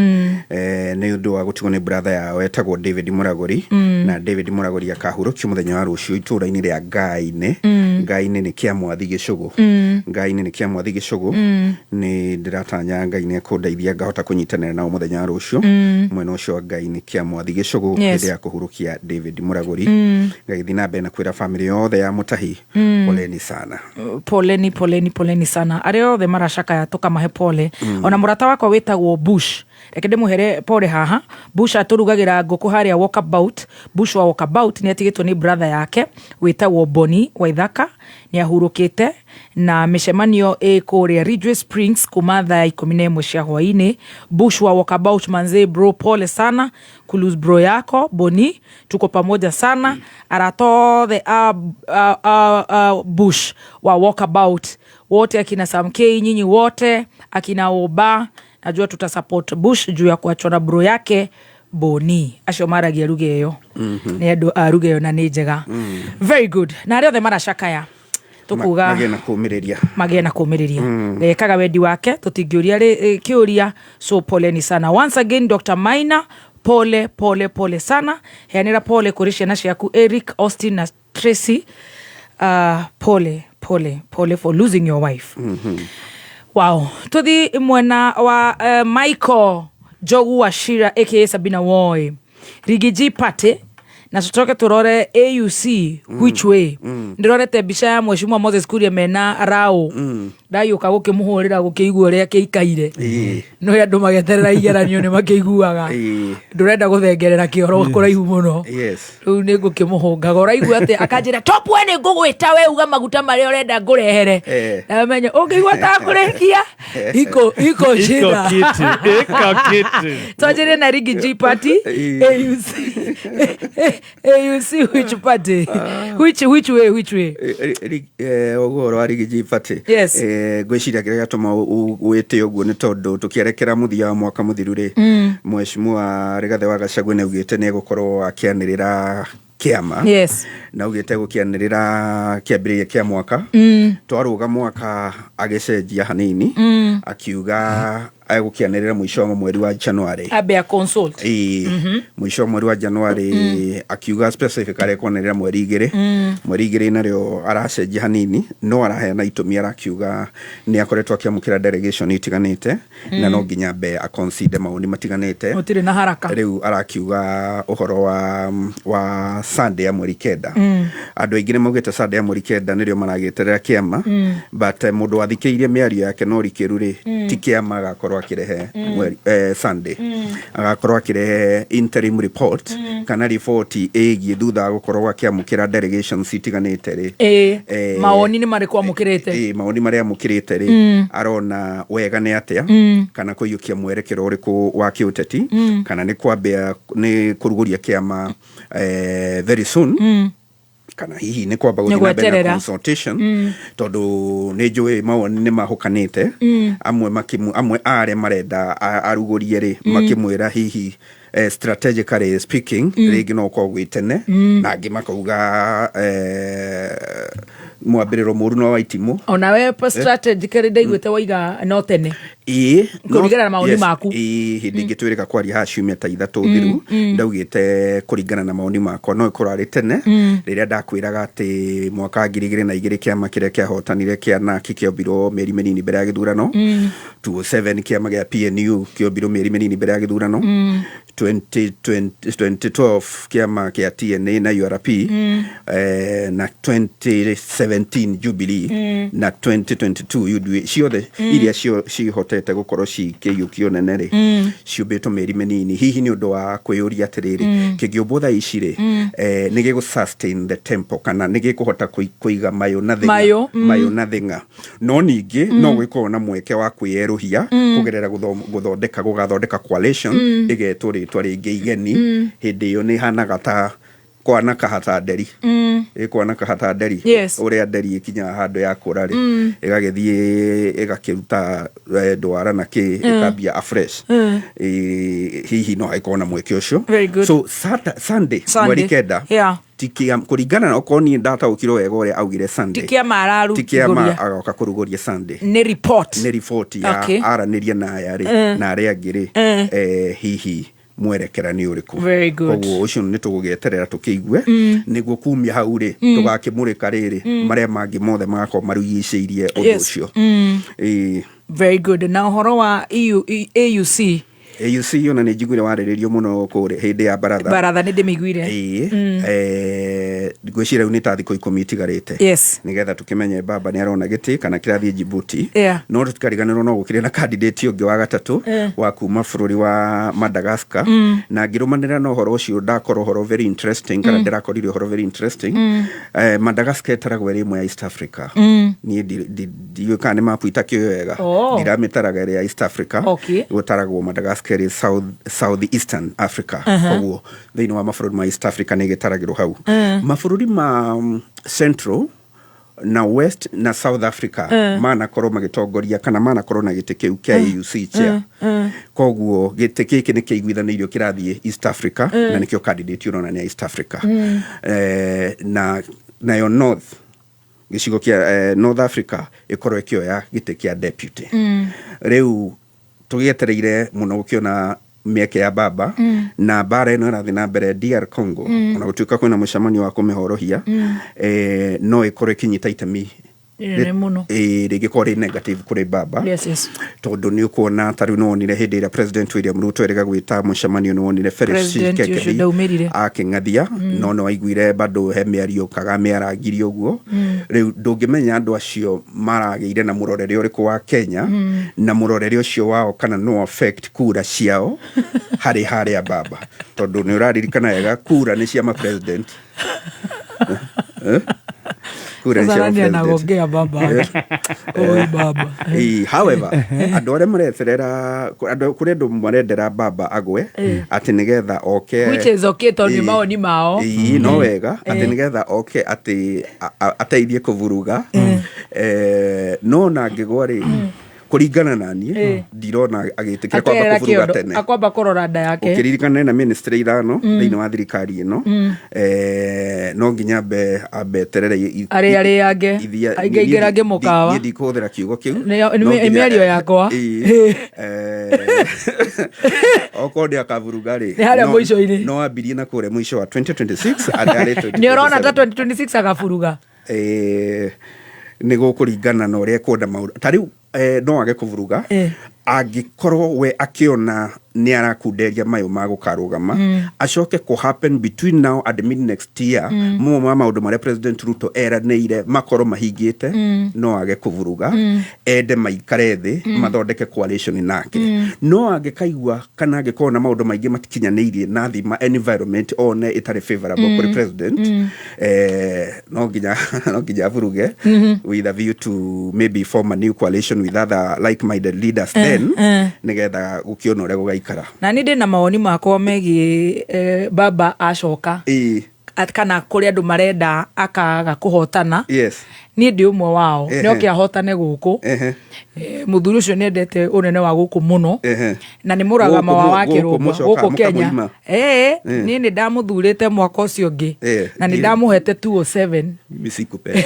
nĩ ũndũ wa gũtigwo nĩ brother yao etagwo David Mũragũri. Na David Mũragũri akahurũkio mũthenya wa rũciũ itũũra-inĩ rĩa Ngai-inĩ. Ngai-inĩ nĩ Kĩamwathi Gĩcũgũ. Ngai-inĩ nĩ Kĩamwathi Gĩcũgũ. Nĩ ndĩratanya Ngai nĩ ekũndeithia ngahota kũnyitanĩra nao mũthenya wa rũciũ mwena ũcio wa Ngai-inĩ, Kĩamwathi Gĩcũgũ, hĩndĩ ya kũhurũkia David Mũragũri. Ngagĩthiĩ na mbere na kwĩra famĩlĩ yothe ya Mũtahi, poleni sana. Poleni, poleni, poleni sana. Arĩa othe maracakaya tũkamahe pole. Ona mũrata wakwa wĩtagwo Bush, reke ndĩmũhere pole haha. Bush atũrugagĩra ngũkũ harĩa Walkabout. Bush wa Walkabout nĩ atigĩtwo nĩ brother yake wĩtagwo Boni Waithaka, nĩ ahurũkĩte, na mĩcemanio ĩ kũrĩa Ridgeway Springs kuma thaa 11 cia hwaĩ-inĩ. Bush wa Walkabout, manze bro, pole sana kulose bro yako Boni. Tuko pamoja sana. Arata othe a Bush wa Walkabout wote, akina Samk, nyinyi wote, akina Oba, najua tutasupport Bush juu ya kuachwa na bro yake Boni. Acio maragia ruga ĩyo nĩ andũ a ruga ĩyo na nĩ njega. Very good. Na arĩa othe maracakaya tukuga Magĩe na kũũmĩrĩria. Magĩe na kũũmĩrĩria. Ngai ekaga wendi wake, tũtingĩũria kĩũria. So poleni sana once again, Dr Maina. Pole, pole, pole sana. Heanĩra pole kũrĩ ciana ciaku Eric, Austin na Tracy. Pole, pole, pole for losing your wife. Wow. Tuthi mwena wa Michael Njogu wa Shira aka Sabina Woi, Riggy G party, na tucoke turore AUC which way. Ndĩrorete mbica ya Mheshimiwa Moses Kuria mena rao, ndagĩũka gũkĩmũhũrĩra gũkĩigua ũrĩa kĩikaire. No andũ mageterera igeranio nĩ makĩiguaga. Ndũrenda gũthengerera kĩoro kũraihu mũno. Rĩu nĩ ngũkĩmũhũngaga, ũraigua atĩ akanjĩra, "Top, we nĩ ngũgwĩta, we uga maguta marĩa ũrenda ngũrehere." Namenya ũngĩigua takũrĩkia iko iko shida. Iko kitu, iko kitu. Twanjĩrie na Riggy G party. AUC, AUC which party, which way, which way? Ũguo ũhoro wa Riggy G party. Ngwĩciria kĩrĩa gĩatũma wĩte ũguo nĩ tondũ tũkĩerekera mũthia wa mwaka mũthiru rĩ, Mheshimiwa Rigathĩ wa Gachagua nĩ augĩte nĩ egũkorwo akĩanĩrĩra kĩama. Na augĩte gũkĩanĩrĩra kĩambĩrĩria kĩa mwaka. Twarũga mwaka agĩcenjia hanini, akiuga egũkĩanĩrĩra mũico wa mweri wa January. Ambe a consult. Ĩĩ, mũico wa mweri wa January. Akiuga specifically ekwanĩrĩra mweri 2. Mweri 2 narĩo aracenjia hanini, no araheana itũmi, arakiuga nĩ akoretwo akĩamũkĩra delegation itiganĩte na no nginya ambe aconsider mawoni matiganĩte. Gũtirĩ na haraka. Rĩu arakiuga ũhoro wa Sunday ya mweri 9. Andũ aingĩ nĩ maugĩte Sunday ya mweri 9 nĩrĩo maragĩeterera kĩama, but mũndũ wathikĩrĩirie mĩario yake no rikĩru rĩ, ti kĩama agakorwo akĩrehe Sunday, agakorwo akĩrehe interim report kana riboti ĩgiĩ thutha wa gũkorwo akĩamũkĩra delegations itiganĩte rĩ. Mawoni nĩ marĩkũ amũkĩrĩte? Mawoni marĩa amũkĩrĩte rĩ, arona wega nĩ atĩa kana kũiyũkia mwerekero ũrĩkũ wa kĩũteti, kana nĩ kwambia nĩ kũrugũria kĩama very soon, kana hihi nĩ kwamba Nĩ gũthiĩ na mbere na gweterera. consultation, tondũ nĩ njũĩ mawoni nĩ mahũkanĩte. Amwe amwe arĩa marenda arugũrie rĩ, makĩmwĩra hihi strategically speaking rĩngĩ no ũkorwo gwĩ tene, na angĩ makauga mwambĩrĩro mũru no wa itimũ. Onawe strategically ndaiguĩte waiga no tene. Ĩĩ. Kũringana na mawoni maku. Ĩĩ, hĩndĩ ĩngĩ twĩrĩga kwaria haha ciumia ta 3 thiru, ndaugĩte kũringana na mawoni makwa no ĩkorwo arĩ tene, rĩrĩa ndakwĩraga atĩ mwaka wa 2002 kĩama kĩrĩa kĩahotanire kĩa NARC kĩombirwo mĩeri mĩnini mbere ya gĩthurano, 2007 kĩama gĩa PNU kĩombirwo mĩeri mĩnini mbere ya gĩthurano, 2020 2012 kĩama kĩa TNA na URP, na 2017 Jubilee, na 2022 UDA, ciothe iria cihotete gũkorwo cikĩiyũkio nene rĩ, ciũmbĩtwo mĩeri mĩnini. Hihi nĩ ũndũ wa kwĩyũria atĩrĩrĩ, kĩngĩũmbwo thaa ici rĩ, nĩ gĩgũ sustain the tempo kana nĩ gĩkũhota kũiga mayũ na thĩng'a? Mayũ. Mayũ na thĩng'a. No ningĩ no gwĩkorwo na mweke wa kwĩyerũhia kũgerera gũthondeka gũgathondeka coalition ĩgetwo rĩtwa rĩngĩ igeni. Hĩndĩ ĩyo nĩ ĩhanaga ta kwana kahata nderi, ĩkwana kahata nderi. Ũrĩa nderi ĩkinyaga handũ yakũra rĩ, ĩgagĩthiĩ ĩgakĩruta ndwara na kĩ, ĩkambia afresh. Hihi no hagĩkorwo na mweke ũcio. Very good. So Sunday, Sunday. mweri 9, ti kũringana na okorwo niĩ ndataũkirwo wega ũrĩa augire Sunday, ti kĩama ti kĩama ararugũria. Agoka kũrugũria Sunday. Nĩ report. Nĩ riboti ya aranĩria na aya rĩ na arĩa angĩ rĩ, hihi mwerekera nĩ ũrĩkũ. Very good. Koguo ũcio nĩ tũgũgĩeterera tũkĩigue, nĩguo kumia hau rĩ, tũgakĩmũrĩka rĩrĩ marĩa mangĩ mothe magakorwo marigicĩirie ũndũ ũcio. Ĩĩ. Very good. Na ũhoro wa EU, AUC? AUC ona nĩ njiguire warĩrĩrio mũno kũrĩa hĩndĩ ya baratha. Baratha nĩ ndĩmĩiguire. Ĩĩ, ngwĩciria rĩu nĩ ta thikũ 10 itigarĩte nĩgetha tũkĩmenye baba nĩ arona gĩtĩ kana kĩrathiĩ Djibouti. No tũtikariganĩrwo no gũkĩrĩ na candidate ũngĩ wa gatatũ wa kuma bũrũri wa Madagascar, na ngĩrũmanĩrĩra na ũhoro ũcio ndakorwo ũhoro very interesting, kana ndĩrakorire ũhoro very interesting. Madagascar ĩtaragwo ĩrĩ ĩmwe ya East Africa. Niĩ ndiũĩ kana nĩ mapu itakĩũĩ wega. Ndiramĩtaraga ĩrĩ ya East Africa. Gũtaragwo Madagascar ĩrĩ South Eastern Africa, koguo thĩinĩ wa mabũrũri ma East Africa nĩ ĩgĩtaragĩrwo hau. Mabũrũri ma Central na West na South Africa manakorwo magĩtongoria kana manakorwo na gĩtĩ kĩu kĩa AUC chair, koguo gĩtĩ gĩkĩ nĩ kĩiguithanĩirio kĩrathiĩ East Africa, na nĩkĩo candidate ũrona nĩ ya East Africa. Na nayo North, gĩcigo kĩa North Africa ĩkorwo ĩkĩoya gĩtĩ kĩa deputy. Rĩu tũgĩetereire mũno gũkĩona mĩeke ya baba na mbara ĩno ĩrathiĩ na mbere DR Congo, ona gũtuĩka kwĩna mũcemanio wa kũmĩhorohia, no ĩkorwo ĩkĩnyita itemi Inene mũno. Rĩngĩkorwo rĩ negative kũrĩ baba, tondũ nĩ ũkuona ta rĩu nĩ wonire hĩndĩ ĩrĩa President William Ruto erĩga gwĩta mũcemanio, nĩ wonire Felix President ũcio Tshisekedi ndaumĩrire. akĩng'athia, no nĩ waiguire bado he mĩario Kagame arangirie ũguo. Rĩu ndũngĩmenya andũ acio maragĩire na mũrorere ũrĩkũ wa Kenya, na mũrorere ũcio wao kana no affect kura ciao harĩ harĩa baba, tondũ nĩ ũraririkana wega kura nĩ cia ma president. Eh? Kura nĩ cia Sasa nani ma president. anagongea baba? Oi baba. However, andũ arĩa mareterera, andũ kũrĩ andũ marendera baba agwe atĩ nĩgetha oke. Which is okay, tondũ nĩ mawoni mao. Ĩĩ, no wega atĩ nĩgetha oke atĩ ateithie kũburuga. No na angĩgwa rĩ, kũringana na niĩ ndirona agĩtĩkĩra kwamba Akerera kũburuga kĩondo tene. Akwamba kũrora nda yake. Ũkĩririkana ena ministry ithano thĩinĩ wa thirikari ĩno, no nginya ambe eterere Arĩa arĩange. Aingaingĩrange mũkawa. Niĩ ndikũhũthĩra kiugo kĩu. Nĩ No nginya mĩario yakwa. Ĩĩ. Okorwo nĩ akaburuga rĩ, Nĩ harĩa mũico-inĩ. no ambirie na kũrĩa mũico wa 2026 arĩ Nĩ ũrona ta 2027. 2026 agaburuga? Nĩ gũkũringana na ũrĩa ekuona maũndũ ta rĩu, no age kũburuga. Angĩkorwo we akĩona nĩ arakunderia mayũ ma gũkarũgama, acoke kũ happen between now and mid next year, mamwe ma maũndũ marĩa President Ruto eranĩire makorwo mahingĩte, no age kũvuruga, ende maikare thĩ mathondeke coalition nake. No angĩkaigua kana angĩkorwo na maũndũ maingĩ matikinyanĩirie na thima environment one ĩtarĩ favorable kũrĩ president, no nginya avuruge with a view to maybe form a new coalition with other like-minded leaders, then nĩgetha gũkĩona ũrĩa gũgaikara. Na nĩ ndĩ na mawoni makwa megiĩ baba acoka kana kũrĩ andũ marenda akaga kũhotana. Niĩ ndĩ ũmwe wao. Nĩ oke ahotane gũkũ. Mũthuri ũcio nĩ endete ũnene wa gũkũ mũno na nĩ mũragama wa Gũkũ wa gũkũ kĩrũmba mũcokaga gũkũ Kenya. mũkamũima. Niĩ nĩ ndamũthurĩte mwaka ũcio ũngĩ na nĩ ndamũhete 207. Mimi sikupea.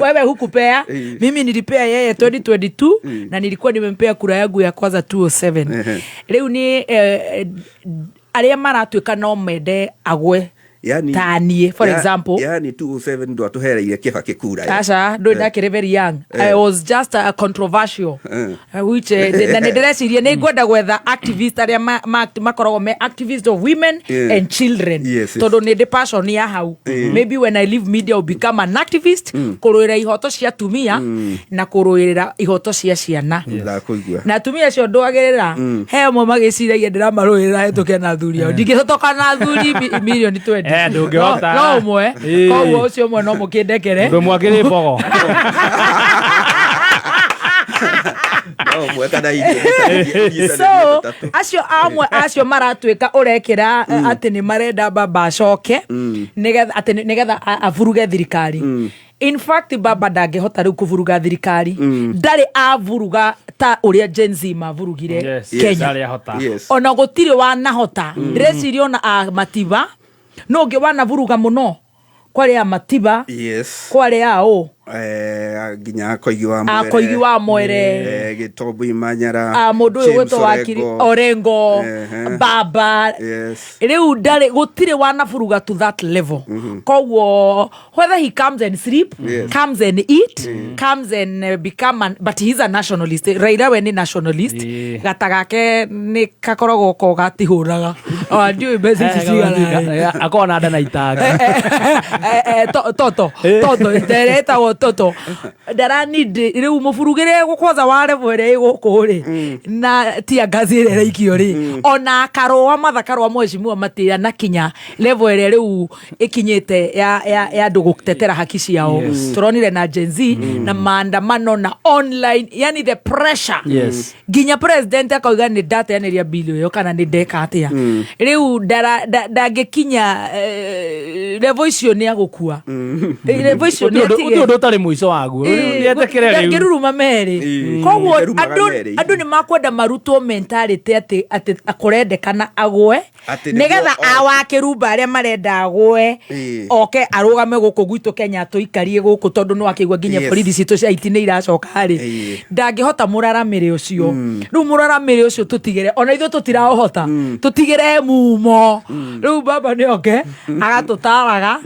Wewe hukupea. Mimi nilipea yeye 2022 na nilikuwa nimempea kura yangu ya kwanza 207. Rĩu nĩ arĩa maratuĩka no mende agwe Yani, ta niĩ, for example. Yani 207 ndwatũhereire Kĩbakĩ kura. Aca, ndå ndakĩrĩ very young. I was just a controversial, which na nĩ ndĩreciria nĩ ngwenda gwetha activist arĩa makoragwo me activist of women and children, tondũ nĩ ndĩ passion ya hau. Maybe when I leave media, I'll become an activist kũrũĩra ihoto cia atumia na kũrũĩrĩra ihoto cia ciana. Ndakũigua. Na atumia acio ndwagĩrĩra he amwe magĩciragia ndĩramarũĩrĩra hetũke na athuri ao. Ndingĩhotoka na athuri mirioni 20. Ndũngĩhota. No ũmwe. Koguo ũcio ũmwe no mũkĩndekere. Ũndũ ũmwe akĩrĩ mbogo. No ũmwe kana inyuĩ. So acio amwe acio maratuĩka ũrekĩra atĩ nĩ marenda baba acoke nĩgetha atĩ nĩgetha avuruge thirikari. In fact, baba ndangĩhota rĩu kũvuruga thirikari. Ndarĩ avuruga ta ũrĩa Gen Z mavurugire Kenya. Ndarĩ ahota. Ona gũtirĩ wanahota. Ndĩreciria ona a Matiba no ũngĩ wanavuruga mũno, kwarĩ a Matiba, kwarĩ a ũ. Nginya Koigi wa Mwere. A Koigi wa Mwere. Gĩtombo Imanyara. A mũndũ ũyũ James gwĩtwo wakiri Orengo. Orengo. Baba rĩu ndarĩ, gũtirĩ wanaburuga to that level. Koguo whether he comes and sleep, comes and eat, comes and become an, but he's a nationalist. Raila we nĩ nationalist. Gata gake nĩ gakoragwo ko gatihũraga. Ndiũĩ mbeca ici cigana. Akorwo na nda na itanga. Toto toto ĩtagwo toto ndaranindi rĩu mũburugĩre kwanza wa level ĩrĩa ĩ gũkũ rĩ na tia ngazi ĩrĩa ĩraikio rĩ, ona akarũa matha karũa mheshimiwa Matia na kinya level ĩrĩa rĩu ĩkinyĩte ya andũ gũtetera haki ciao. Tũronire na Gen Z na maandamano na online, yani the pressure, nginya president akauga nĩ ndateanĩria bill ĩyo kana nĩ ndeka atĩa. Rĩu ndangĩkinya level icio, nĩ agũkua level icio nĩ Gũtirĩ atige. ũndũ ũtarĩ mũico waguo. Rĩu nĩetĩkĩre rĩu. Ndangĩruruma merĩ. Koguo Nderumaga andũ merĩ. andũ nĩ makwenda marutwo mentality atĩ kũrendekana agwe Atĩ nĩguo nĩgetha oke. awakĩrumba arĩa marenda agwe oke arũgame gũkũ gwitũ Kenya tũikarie gũkũ, tondũ nĩ wakĩigua nginya borithi citũ cia IT nĩ iracoka rĩ. Ndangĩhota mũraramĩre ũcio. Rĩu mũraramĩre ũcio tũtigĩre, ona ithuĩ tũtiraũhota, tũtigĩre mumo. Rĩu baba nĩ oke agatũtaraga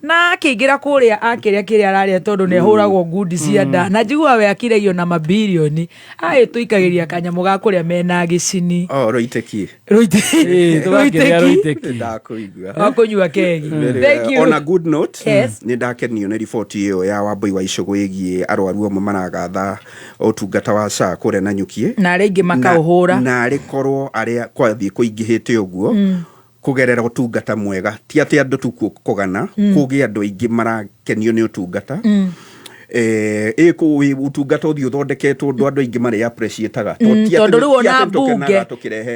na akĩingĩra kũrĩa akĩrĩa kĩrĩa ararĩa, tondũ nĩ ahũragwo ngundi cia nda na njiguaga we akiragio na mabirioni ayĩ tũikagĩria kanyamũ ga kũrĩa mena gĩcini. Oh, Roiteki. Tũgakĩrĩa Rũitĩki. Rũitĩki. Ndakũigua. Wa kũnyua kegi. Thank you. On a good note, nĩ ndakenio nĩ riboti ĩyo ya Wambui wa Icũgũ ĩgiĩ arwaru amwe maragatha ũtungata wa SHA kũrĩa Nanyuki. Na arĩa aingĩ makaũhũra. Na arĩ korwo arĩa kwathiĩ kũingĩhĩte ũguo kũgerera ũtungata mwega, ti atĩ andũ tu kũgana kũgĩe andũ aingĩ marakenio nĩ ũtungata. Ĩ ũtungata ũthiĩ ũthondeketwo ũndũ andũ aingĩ marĩ appreciataga. Tondũ rĩu ona mbunge,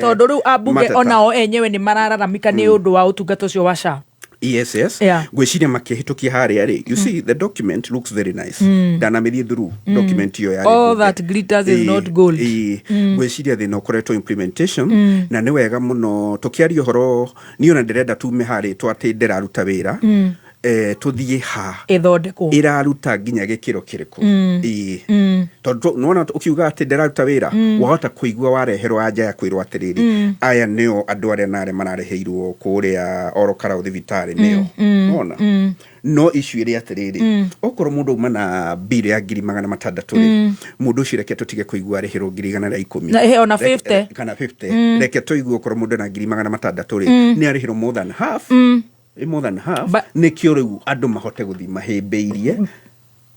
tondũ rĩu ambunge onao enyewe nĩ marararamika nĩ ũndũ wa ũtungata ũcio wa SHA. Yes. Ngwĩciria makĩhĩtũkia harĩa rĩ, you see, the document looks very nice. Ndanamĩthiĩ through document ĩyo yarĩ All mbunge. that glitters is not gold. Ngwĩciria thĩna ũkoretwo implementation, na nĩ wega mũno tũkĩaria ũhoro. Niĩ ona ndĩrenda tume harĩ twa atĩ ndĩraruta wĩra. Tũthiĩ ha Ĩthondekwo. Ĩraruta nginya gĩkĩro kĩrĩkũ? Ĩĩ, tondũ nĩwona ũkiuga atĩ ndĩraruta wĩra, wahota kũigua wareherwo anja ya kwĩrwo atĩrĩrĩ, aya nĩo andũ arĩa narĩa marareheirwo kũrĩa Orokarau thibitarĩ, nĩo wona. No issue ĩrĩ atĩrĩrĩ, okorwo mũndũ auma na bill ya 600,000 rĩ, mũndũ ũcio reke tũtige kũigua arĩhĩrwo 110,000. Na, ona 50. Kana 50. Reke tũigue okorwo mũndũ ena 600,000 rĩ, nĩ arĩhĩrwo more than half. More than half. Nĩkĩo rĩu andũ mahote gũthiĩ mahĩmbĩirie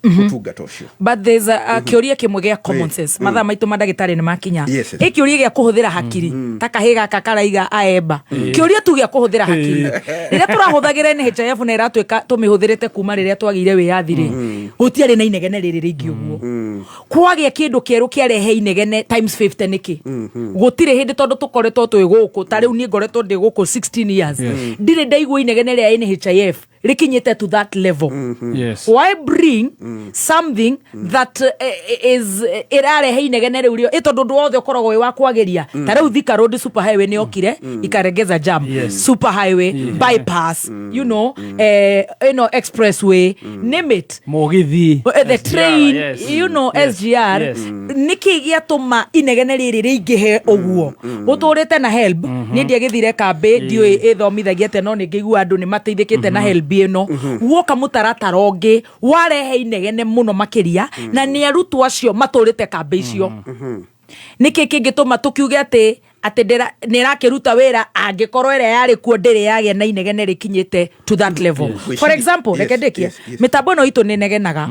ũtungata ũcio. But there's a kĩũria kĩmwe gĩa common sense. Mathaa maitũ ma ndagĩtarĩ nĩ makinya. Ĩ kĩũria gĩa kũhũthĩra hakiri ta kahĩ gaka karaiga aemba, kĩũria tu gĩa kũhũthĩra hakiri, rĩrĩa tũrahũthagĩra NHIF na ĩratuĩka tũmĩhũthĩrĩte kuma rĩrĩa twagĩire wĩyathi rĩ, gũtiarĩ na inegene rĩrĩ rĩingĩ ũguo. Kwagĩa kĩndũ kĩerũ kĩarehe inegene times 50 nĩkĩ? Gũtirĩ hĩndĩ, tondũ tũkoretwo twĩ gũkũ, ta rĩu niĩ ngoretwo ndĩ gũkũ 16 years, ndirĩ ndaigua inegene rĩa NHIF rĩkinyĩte to that level. Why bring something that is ĩrarehe inegene rĩu rĩo? Ĩ tondũ ũndũ wothe ũkoragwo wĩ wa kwagĩria, ta rĩu Thika Road super highway nĩ yokire ikaregeza jam. Super highway, bypass, ĩno expressway, name it. Mũgithi. The train. SGR. Nĩkĩ gĩatũma inegene rĩrĩ rĩingĩhe ũguo gũtũrĩte na HELB? Niĩ ndiagĩthire kambĩ, ndiũĩ ĩthomithagia atĩa, no nĩ ngĩigua andũ nĩ mateithĩkĩte na HELB ĩno. Guoka mũtaratara ũngĩ warehe inegene mũno makĩria, na nĩ arutwo acio matũrĩte kambĩ icio. Nĩkĩ kĩngĩtũma tũkiuge atĩ nĩ ĩrakĩruta wĩra angĩkorwo ĩrĩa yarĩ kuo ndĩrĩ yagĩa na inegene rĩkinyĩte to that level? For example, reke ndĩkie. Mĩtambo ĩno itũ nĩ negenaga,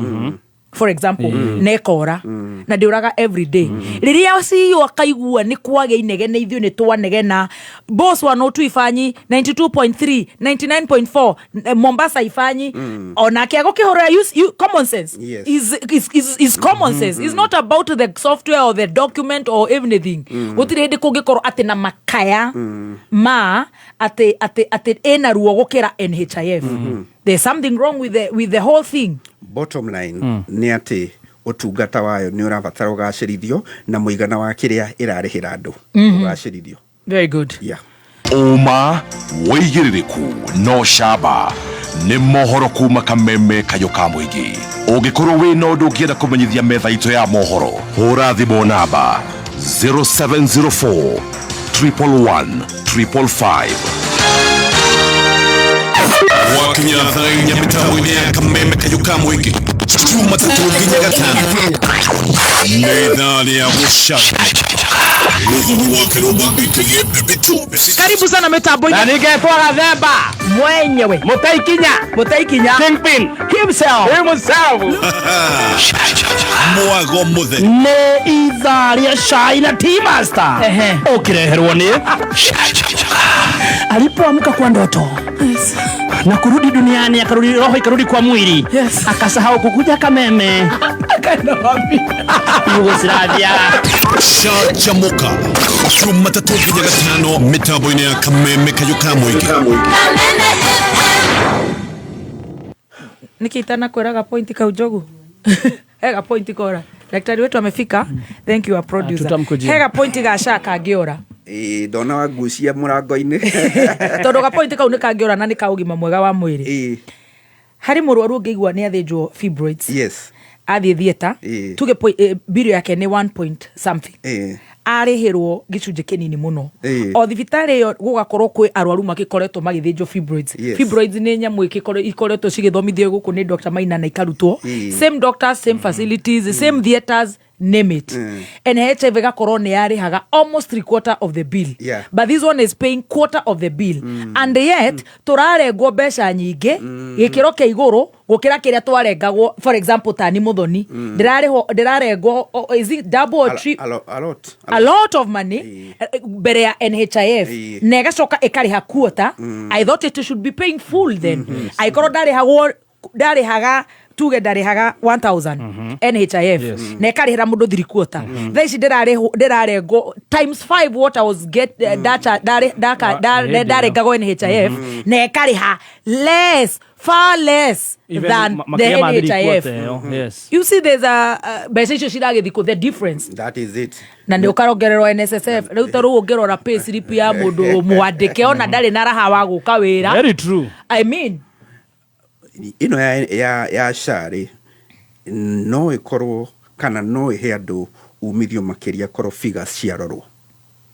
for example, na ĩkora na ndĩũraga every day. Rĩrĩa CEO akaigua nĩ kwagĩa inegene, ithuĩ nĩ twanegena, boss wa notu ifanyi 92.3, 99.4, Mombasa ifanyi onake agũkĩhũrĩra. Common sense is common sense. It's not about the software or the document or anything. Gũtirĩ hĩndĩ kũngĩkorwo atĩ na makaya ma atĩ ĩna ruo gũkĩra NHIF. There's something wrong with the whole thing. Bottom line nĩ atĩ ũtungata wayo nĩ ũrabatara ũgacĩrithio na mũigana wa kĩrĩa ĩrarĩhĩra andũ ũgacĩrithio. Very good. Ũma, wĩigĩrĩrĩku no camba nĩ mohoro kuma Kameme kayũ ka mũingĩ. Ũngĩkorwo wĩna ũndũ ũngĩenda kũmenyithia metha itũ ya mohoro, hũra thimũ namba 0704 111 555. Gwakinya thaa 4 mĩtambo-inĩ ya Kameme kayũ ka mũingĩ, Jumatatũ nginya Gatano, nĩ ithaa rĩa gũcanjamũka. Mũthoni wa Kĩrũmba ĩkĩgĩe bĩbĩtu. Karibu sana mitambo-inĩ. Na ningetwo Gathemba. Mwenyewe. Mũtaikinya. Mũtaikinya. Kingpin. Himself. Himself. Mwago mũtheri. Nĩ ithaa rĩa cai na tea master. Ũkĩreherwo nĩ alipoamka kwa ndoto na kurudi duniani, akarudi roho ikarudi kwa mwili, akasahau kukuja Kameme. Akaenda wapi? Yugoslavia. Canjamũka Jumatatũ nginya Gatano mĩtambo-inĩ ya Kameme kayũ ka mũingĩ. Niki itanakwĩraga point kau njogu hega point kora. Daktari wetu amefika. Thank you, our producer. Tutamkujia. Hega point ga sha kangĩora. Ĩĩ, ndona wangucia mũrango-inĩ. Tondũ ga point kau nĩ kangĩora na nĩ ka ũgima mwega wa mwĩrĩ. Harĩ mũrwaru ũngĩigua nĩ athĩnjwo fibroids, athiĩ theatre, tuge bill yake nĩ 1 point something, arĩhĩrwo gĩcunjĩ kĩnini mũno. O thibitarĩ ĩyo gũgakorwo kwĩ arwaru magĩkoretwo magĩthĩnjwo fibroids. Fibroids nĩ nyamũ ikoretwo cigĩthomithio gũkũ nĩ Dr. Maina na ikarutwo. Same doctors, same facilities, same theatres, name it. NHIF ĩgakorwo nĩ yarĩhaga almost three quarter of the bill, but this one is paying quarter of the bill, and yet tũrarengwo mbeca nyingĩ gĩkĩro kĩa igũrũ gũkĩra kĩrĩa twarengagwo. For example, tani Mũthoni ndĩrarĩhwo, ndĩrarengwo, is it double or A lot. A lot of money mbere ya NHIF, na ĩgacoka ĩkarĩha quarter. I thought it should be paying full then. Angĩkorwo ndarĩhagwo, ndarĩhaga, tuge ndarĩhaga 1000 NHIF, na ĩkarĩhĩra mũndũ three quarter, thaa ici ndĩrarengwo times 5 what I was get, Hĩndĩ ĩyo. ndarengagwo NHIF, na ĩkarĩha less, far less Even than the makĩria ma three NHIF. quarter ĩyo, yes. You see, there's a mbeca icio ciragĩthiĩ kũ? The difference. That is it. Na nä å karongererwo NSSF rä u ta rä u å ngä rora pay slip ya må ndå mwandä ke ona ndarä na raha wa gå ka wä ra. Very true. I mean, Ĩno ya SHA rĩ, no ĩkorwo kana no ĩhe andũ umithio makĩria korwo figures ciarorwo,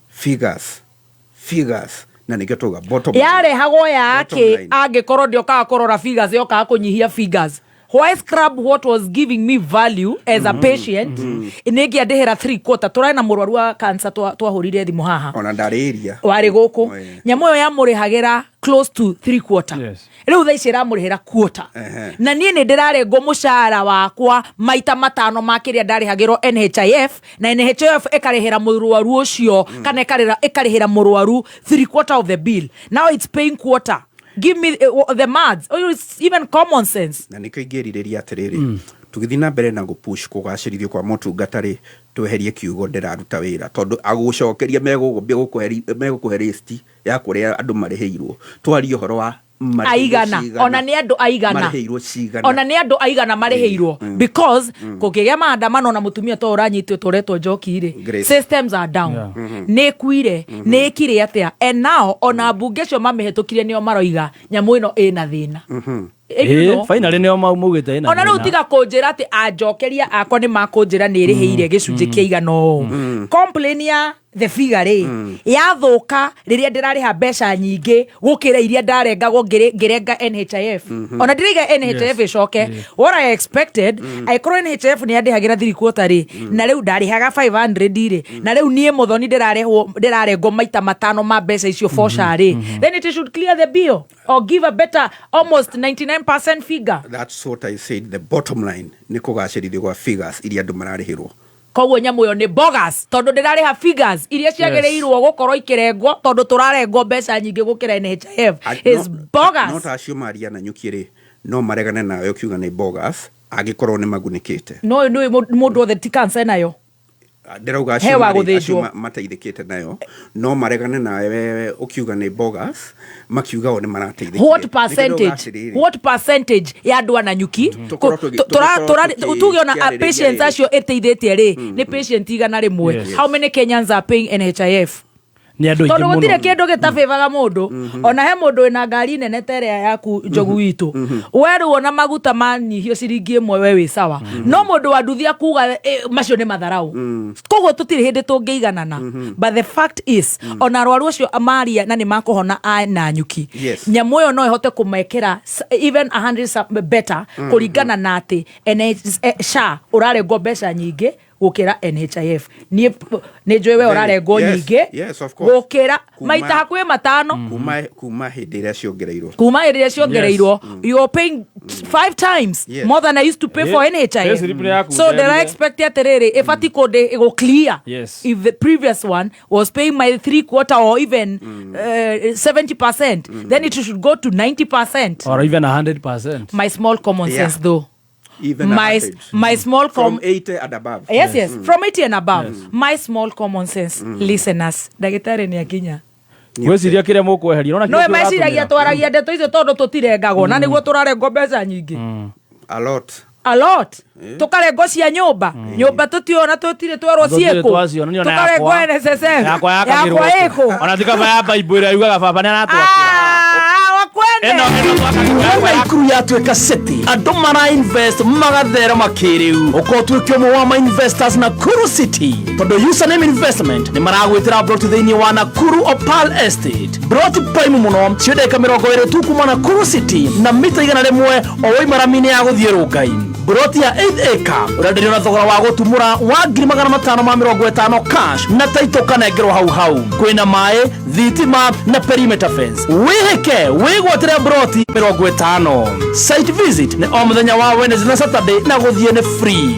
figures, na nĩkĩo tuga bottom line. Yarehagwo ya Bottom akä line. Angĩkorwo ndĩokaga kũrora figures, yokaga kũnyihia figures. Why scrub what was giving me value as a patient? Nĩ ngĩandĩhĩra three quarter. Tũrarĩ na mũrwaru wa cancer twahũrire thimũ haha. Ona ndarĩ area. Warĩ gũkũ. Nyamũ ĩyo yamũrĩhagĩra close to three quarter. Rĩu thaa ici ĩramũrĩhĩra quarter. Na niĩ nĩ ndĩrarengwo mũcara wakwa maita matano ma kĩrĩa ndarĩhagĩrwo NHIF, na NHIF ĩkarĩhĩra mũrwaru ũcio kana ĩkarĩhĩra mũrwaru three quarter of the bill. Now it's paying quarter. Give me the maths. Oh, it's even common sense. Na nĩkĩo ingĩrirĩria atĩrĩrĩ, tũgĩthiĩ na mbere na gũpush kũgacĩrithio kwa motungata rĩ, tweherie kiugo ndĩraruta wĩra, tondũ agũcokeria megũkũhe list ya kũrĩa andũ marĩhĩirwo. Twarie ũhoro wa marĩhĩirwo aigana. Cigana. Ona nĩ andũ aigana. Marĩhĩirwo cigana. Ona nĩ andũ aigana marĩhĩirwo, because kũngĩgĩa maandamano na mũtumia to ũranyitwo tũretwo njoki rĩ, Grace. systems are down. Nĩ ĩkuire, nĩ ĩkire atĩa? And now ona mbunge acio mamĩhetũkirie nĩo maroiga nyamũ ĩno ĩna thĩna. You know? Finally nĩo maugĩte ĩna Ona rĩu thĩna. tiga kũnjĩra atĩ anjokeria akwa nĩ makũnjĩra nĩ ĩrĩhĩire gĩcunjĩ kĩa igana ũũ. Complain ya the figure rĩ, yathũka rĩrĩa ndĩrarĩha mbeca nyingĩ gũkĩra iria ndarengagwo ngĩrenga NHIF. Ona ndĩraiga NHIF ĩcoke. What I expected, angĩkorwo NHIF nĩ yandĩhagĩra three quarter rĩ, na rĩu ndarĩhaga 500 rĩ, na rĩu niĩ mũthoni ndĩrarehwo ndĩrarengwo maita matano ma mbeca icio for SHA rĩ, then it should clear the bill or give a better almost 99% figure. That's what I said, the bottom line nĩ kũgacĩrithio gwa figures iria andũ mararĩhĩrwo. Koguo nyamũ ĩyo nĩ bogus, tondũ ndĩrarĩha figures iria ciagĩrĩirwo gũkorwo ikĩrengwo, tondũ tũrarengwo mbeca nyingĩ gũkĩra NHIF. Is bogus. No ta acio maria na nyuki rĩ, no maregane nawe ũkiuga nĩ bogus angĩkorwo nĩ magunĩkĩte. No nĩ mũndũ othe ti cancer nayo. Ndĩrauga He acio wa marĩ- acio gũthĩnjwo. mateithĩkĩte nayo no maregane nawe ũkiuga nĩ bogus, makiuga o nĩ marateithĩkire. What percentage, what percentage ya andũ a Nanyuki? Tũkorwo tũkorwo Tuge ona a tũkĩarĩrĩria patients rĩ. acio ĩteithĩtie rĩ, nĩ patient 100. How many Kenyans are paying NHIF? Nĩ andũ aingĩ Tondũ gũtirĩ mũno. kĩndũ gĩtabĩvaga mũndũ. Ona he mũndũ wĩna ngari nene ta ĩrĩa yaku njogu witũ, we rĩu ona maguta manyihio ciringi 1 we wĩ sawa, no mũndũ wa nduthi akuga macio nĩ matharau. Koguo tũtirĩ hĩndĩ tũngĩiganana, but the fact is ona arwaru acio maria na nĩ makũhona a Nanyuki, nyamũ ĩyo no ĩhote kũmekĩra even 100 better, kũringana na atĩ SHA ũrarengwo mbeca nyingĩ gũkĩra NHIF. Niĩ nĩ njũĩ we ũrarengwo nyingĩ Yes, of course. gũkĩra maita hakuhĩ matano. Kuma hĩndĩ ĩrĩa ciongereirwo. Kuma hĩndĩ ĩrĩa ciongereirwo, you are paying five times more than I used to pay for NHIF. Payslip nĩ yaku So ndĩra nderire. expect atĩrĩrĩ, ĩbati kũndĩ ĩgũ clear. If the previous one was paying my three quarter or even 70%, then it should go to 90%. Or even 100%. My small common sense though. Even my 100. My small From 80 and above. Yes, from 80 and above. My small common sense, listeners, ndagĩtarĩ nĩ akinya. Gwĩciria kĩrĩa mũkweheria. Ũrona No kĩrĩa meciragia tũratũmĩra? twaragia ndeto icio tondũ tũtirengagwo, na nĩguo tũrarengwo mbeca nyingĩ. A lot. A lot. Tũkarengwo cia nyũmba, nyũmba tũtiona, tũtirĩ twerwo Tũtirĩ ciĩkũ. twaciona, niĩ ona Tũkarengwo yakwa. NSSF. Yakwa yakagĩrwo Yakwa kũ? ĩkũ? Ona ti kaba ya Bible ĩrĩa yugaga baba nĩ aratwakĩra. Ah, wakwende. Ĩno ĩno Wona Ikuru yatuĩka city, andũ mara invest magatherema kĩrĩu. Ũkorwo ũtuĩke ũmwe wa ma investors Nakuru City, tondũ Username Investment nĩ maragwĩtĩra broti thĩinĩ wa Nakuru Opal Estate, broti prime mũno, cio ndagĩka 20 tu kuma Nakuru City na mita 100 o waima rami-inĩ ya gũthiĩ Rũngai. Broti ya 8 acre ũrenderio na thogora wa gũtumũra wa 550,000 cash, na taito kanengerwo hau hau. Kwĩna maĩ, thitima na perimeter fence. Wĩhĩke wĩgwatĩre broti 50. Site visit nĩ o mũthenya wa Wednesday na Saturday, na gũthiĩ nĩ free.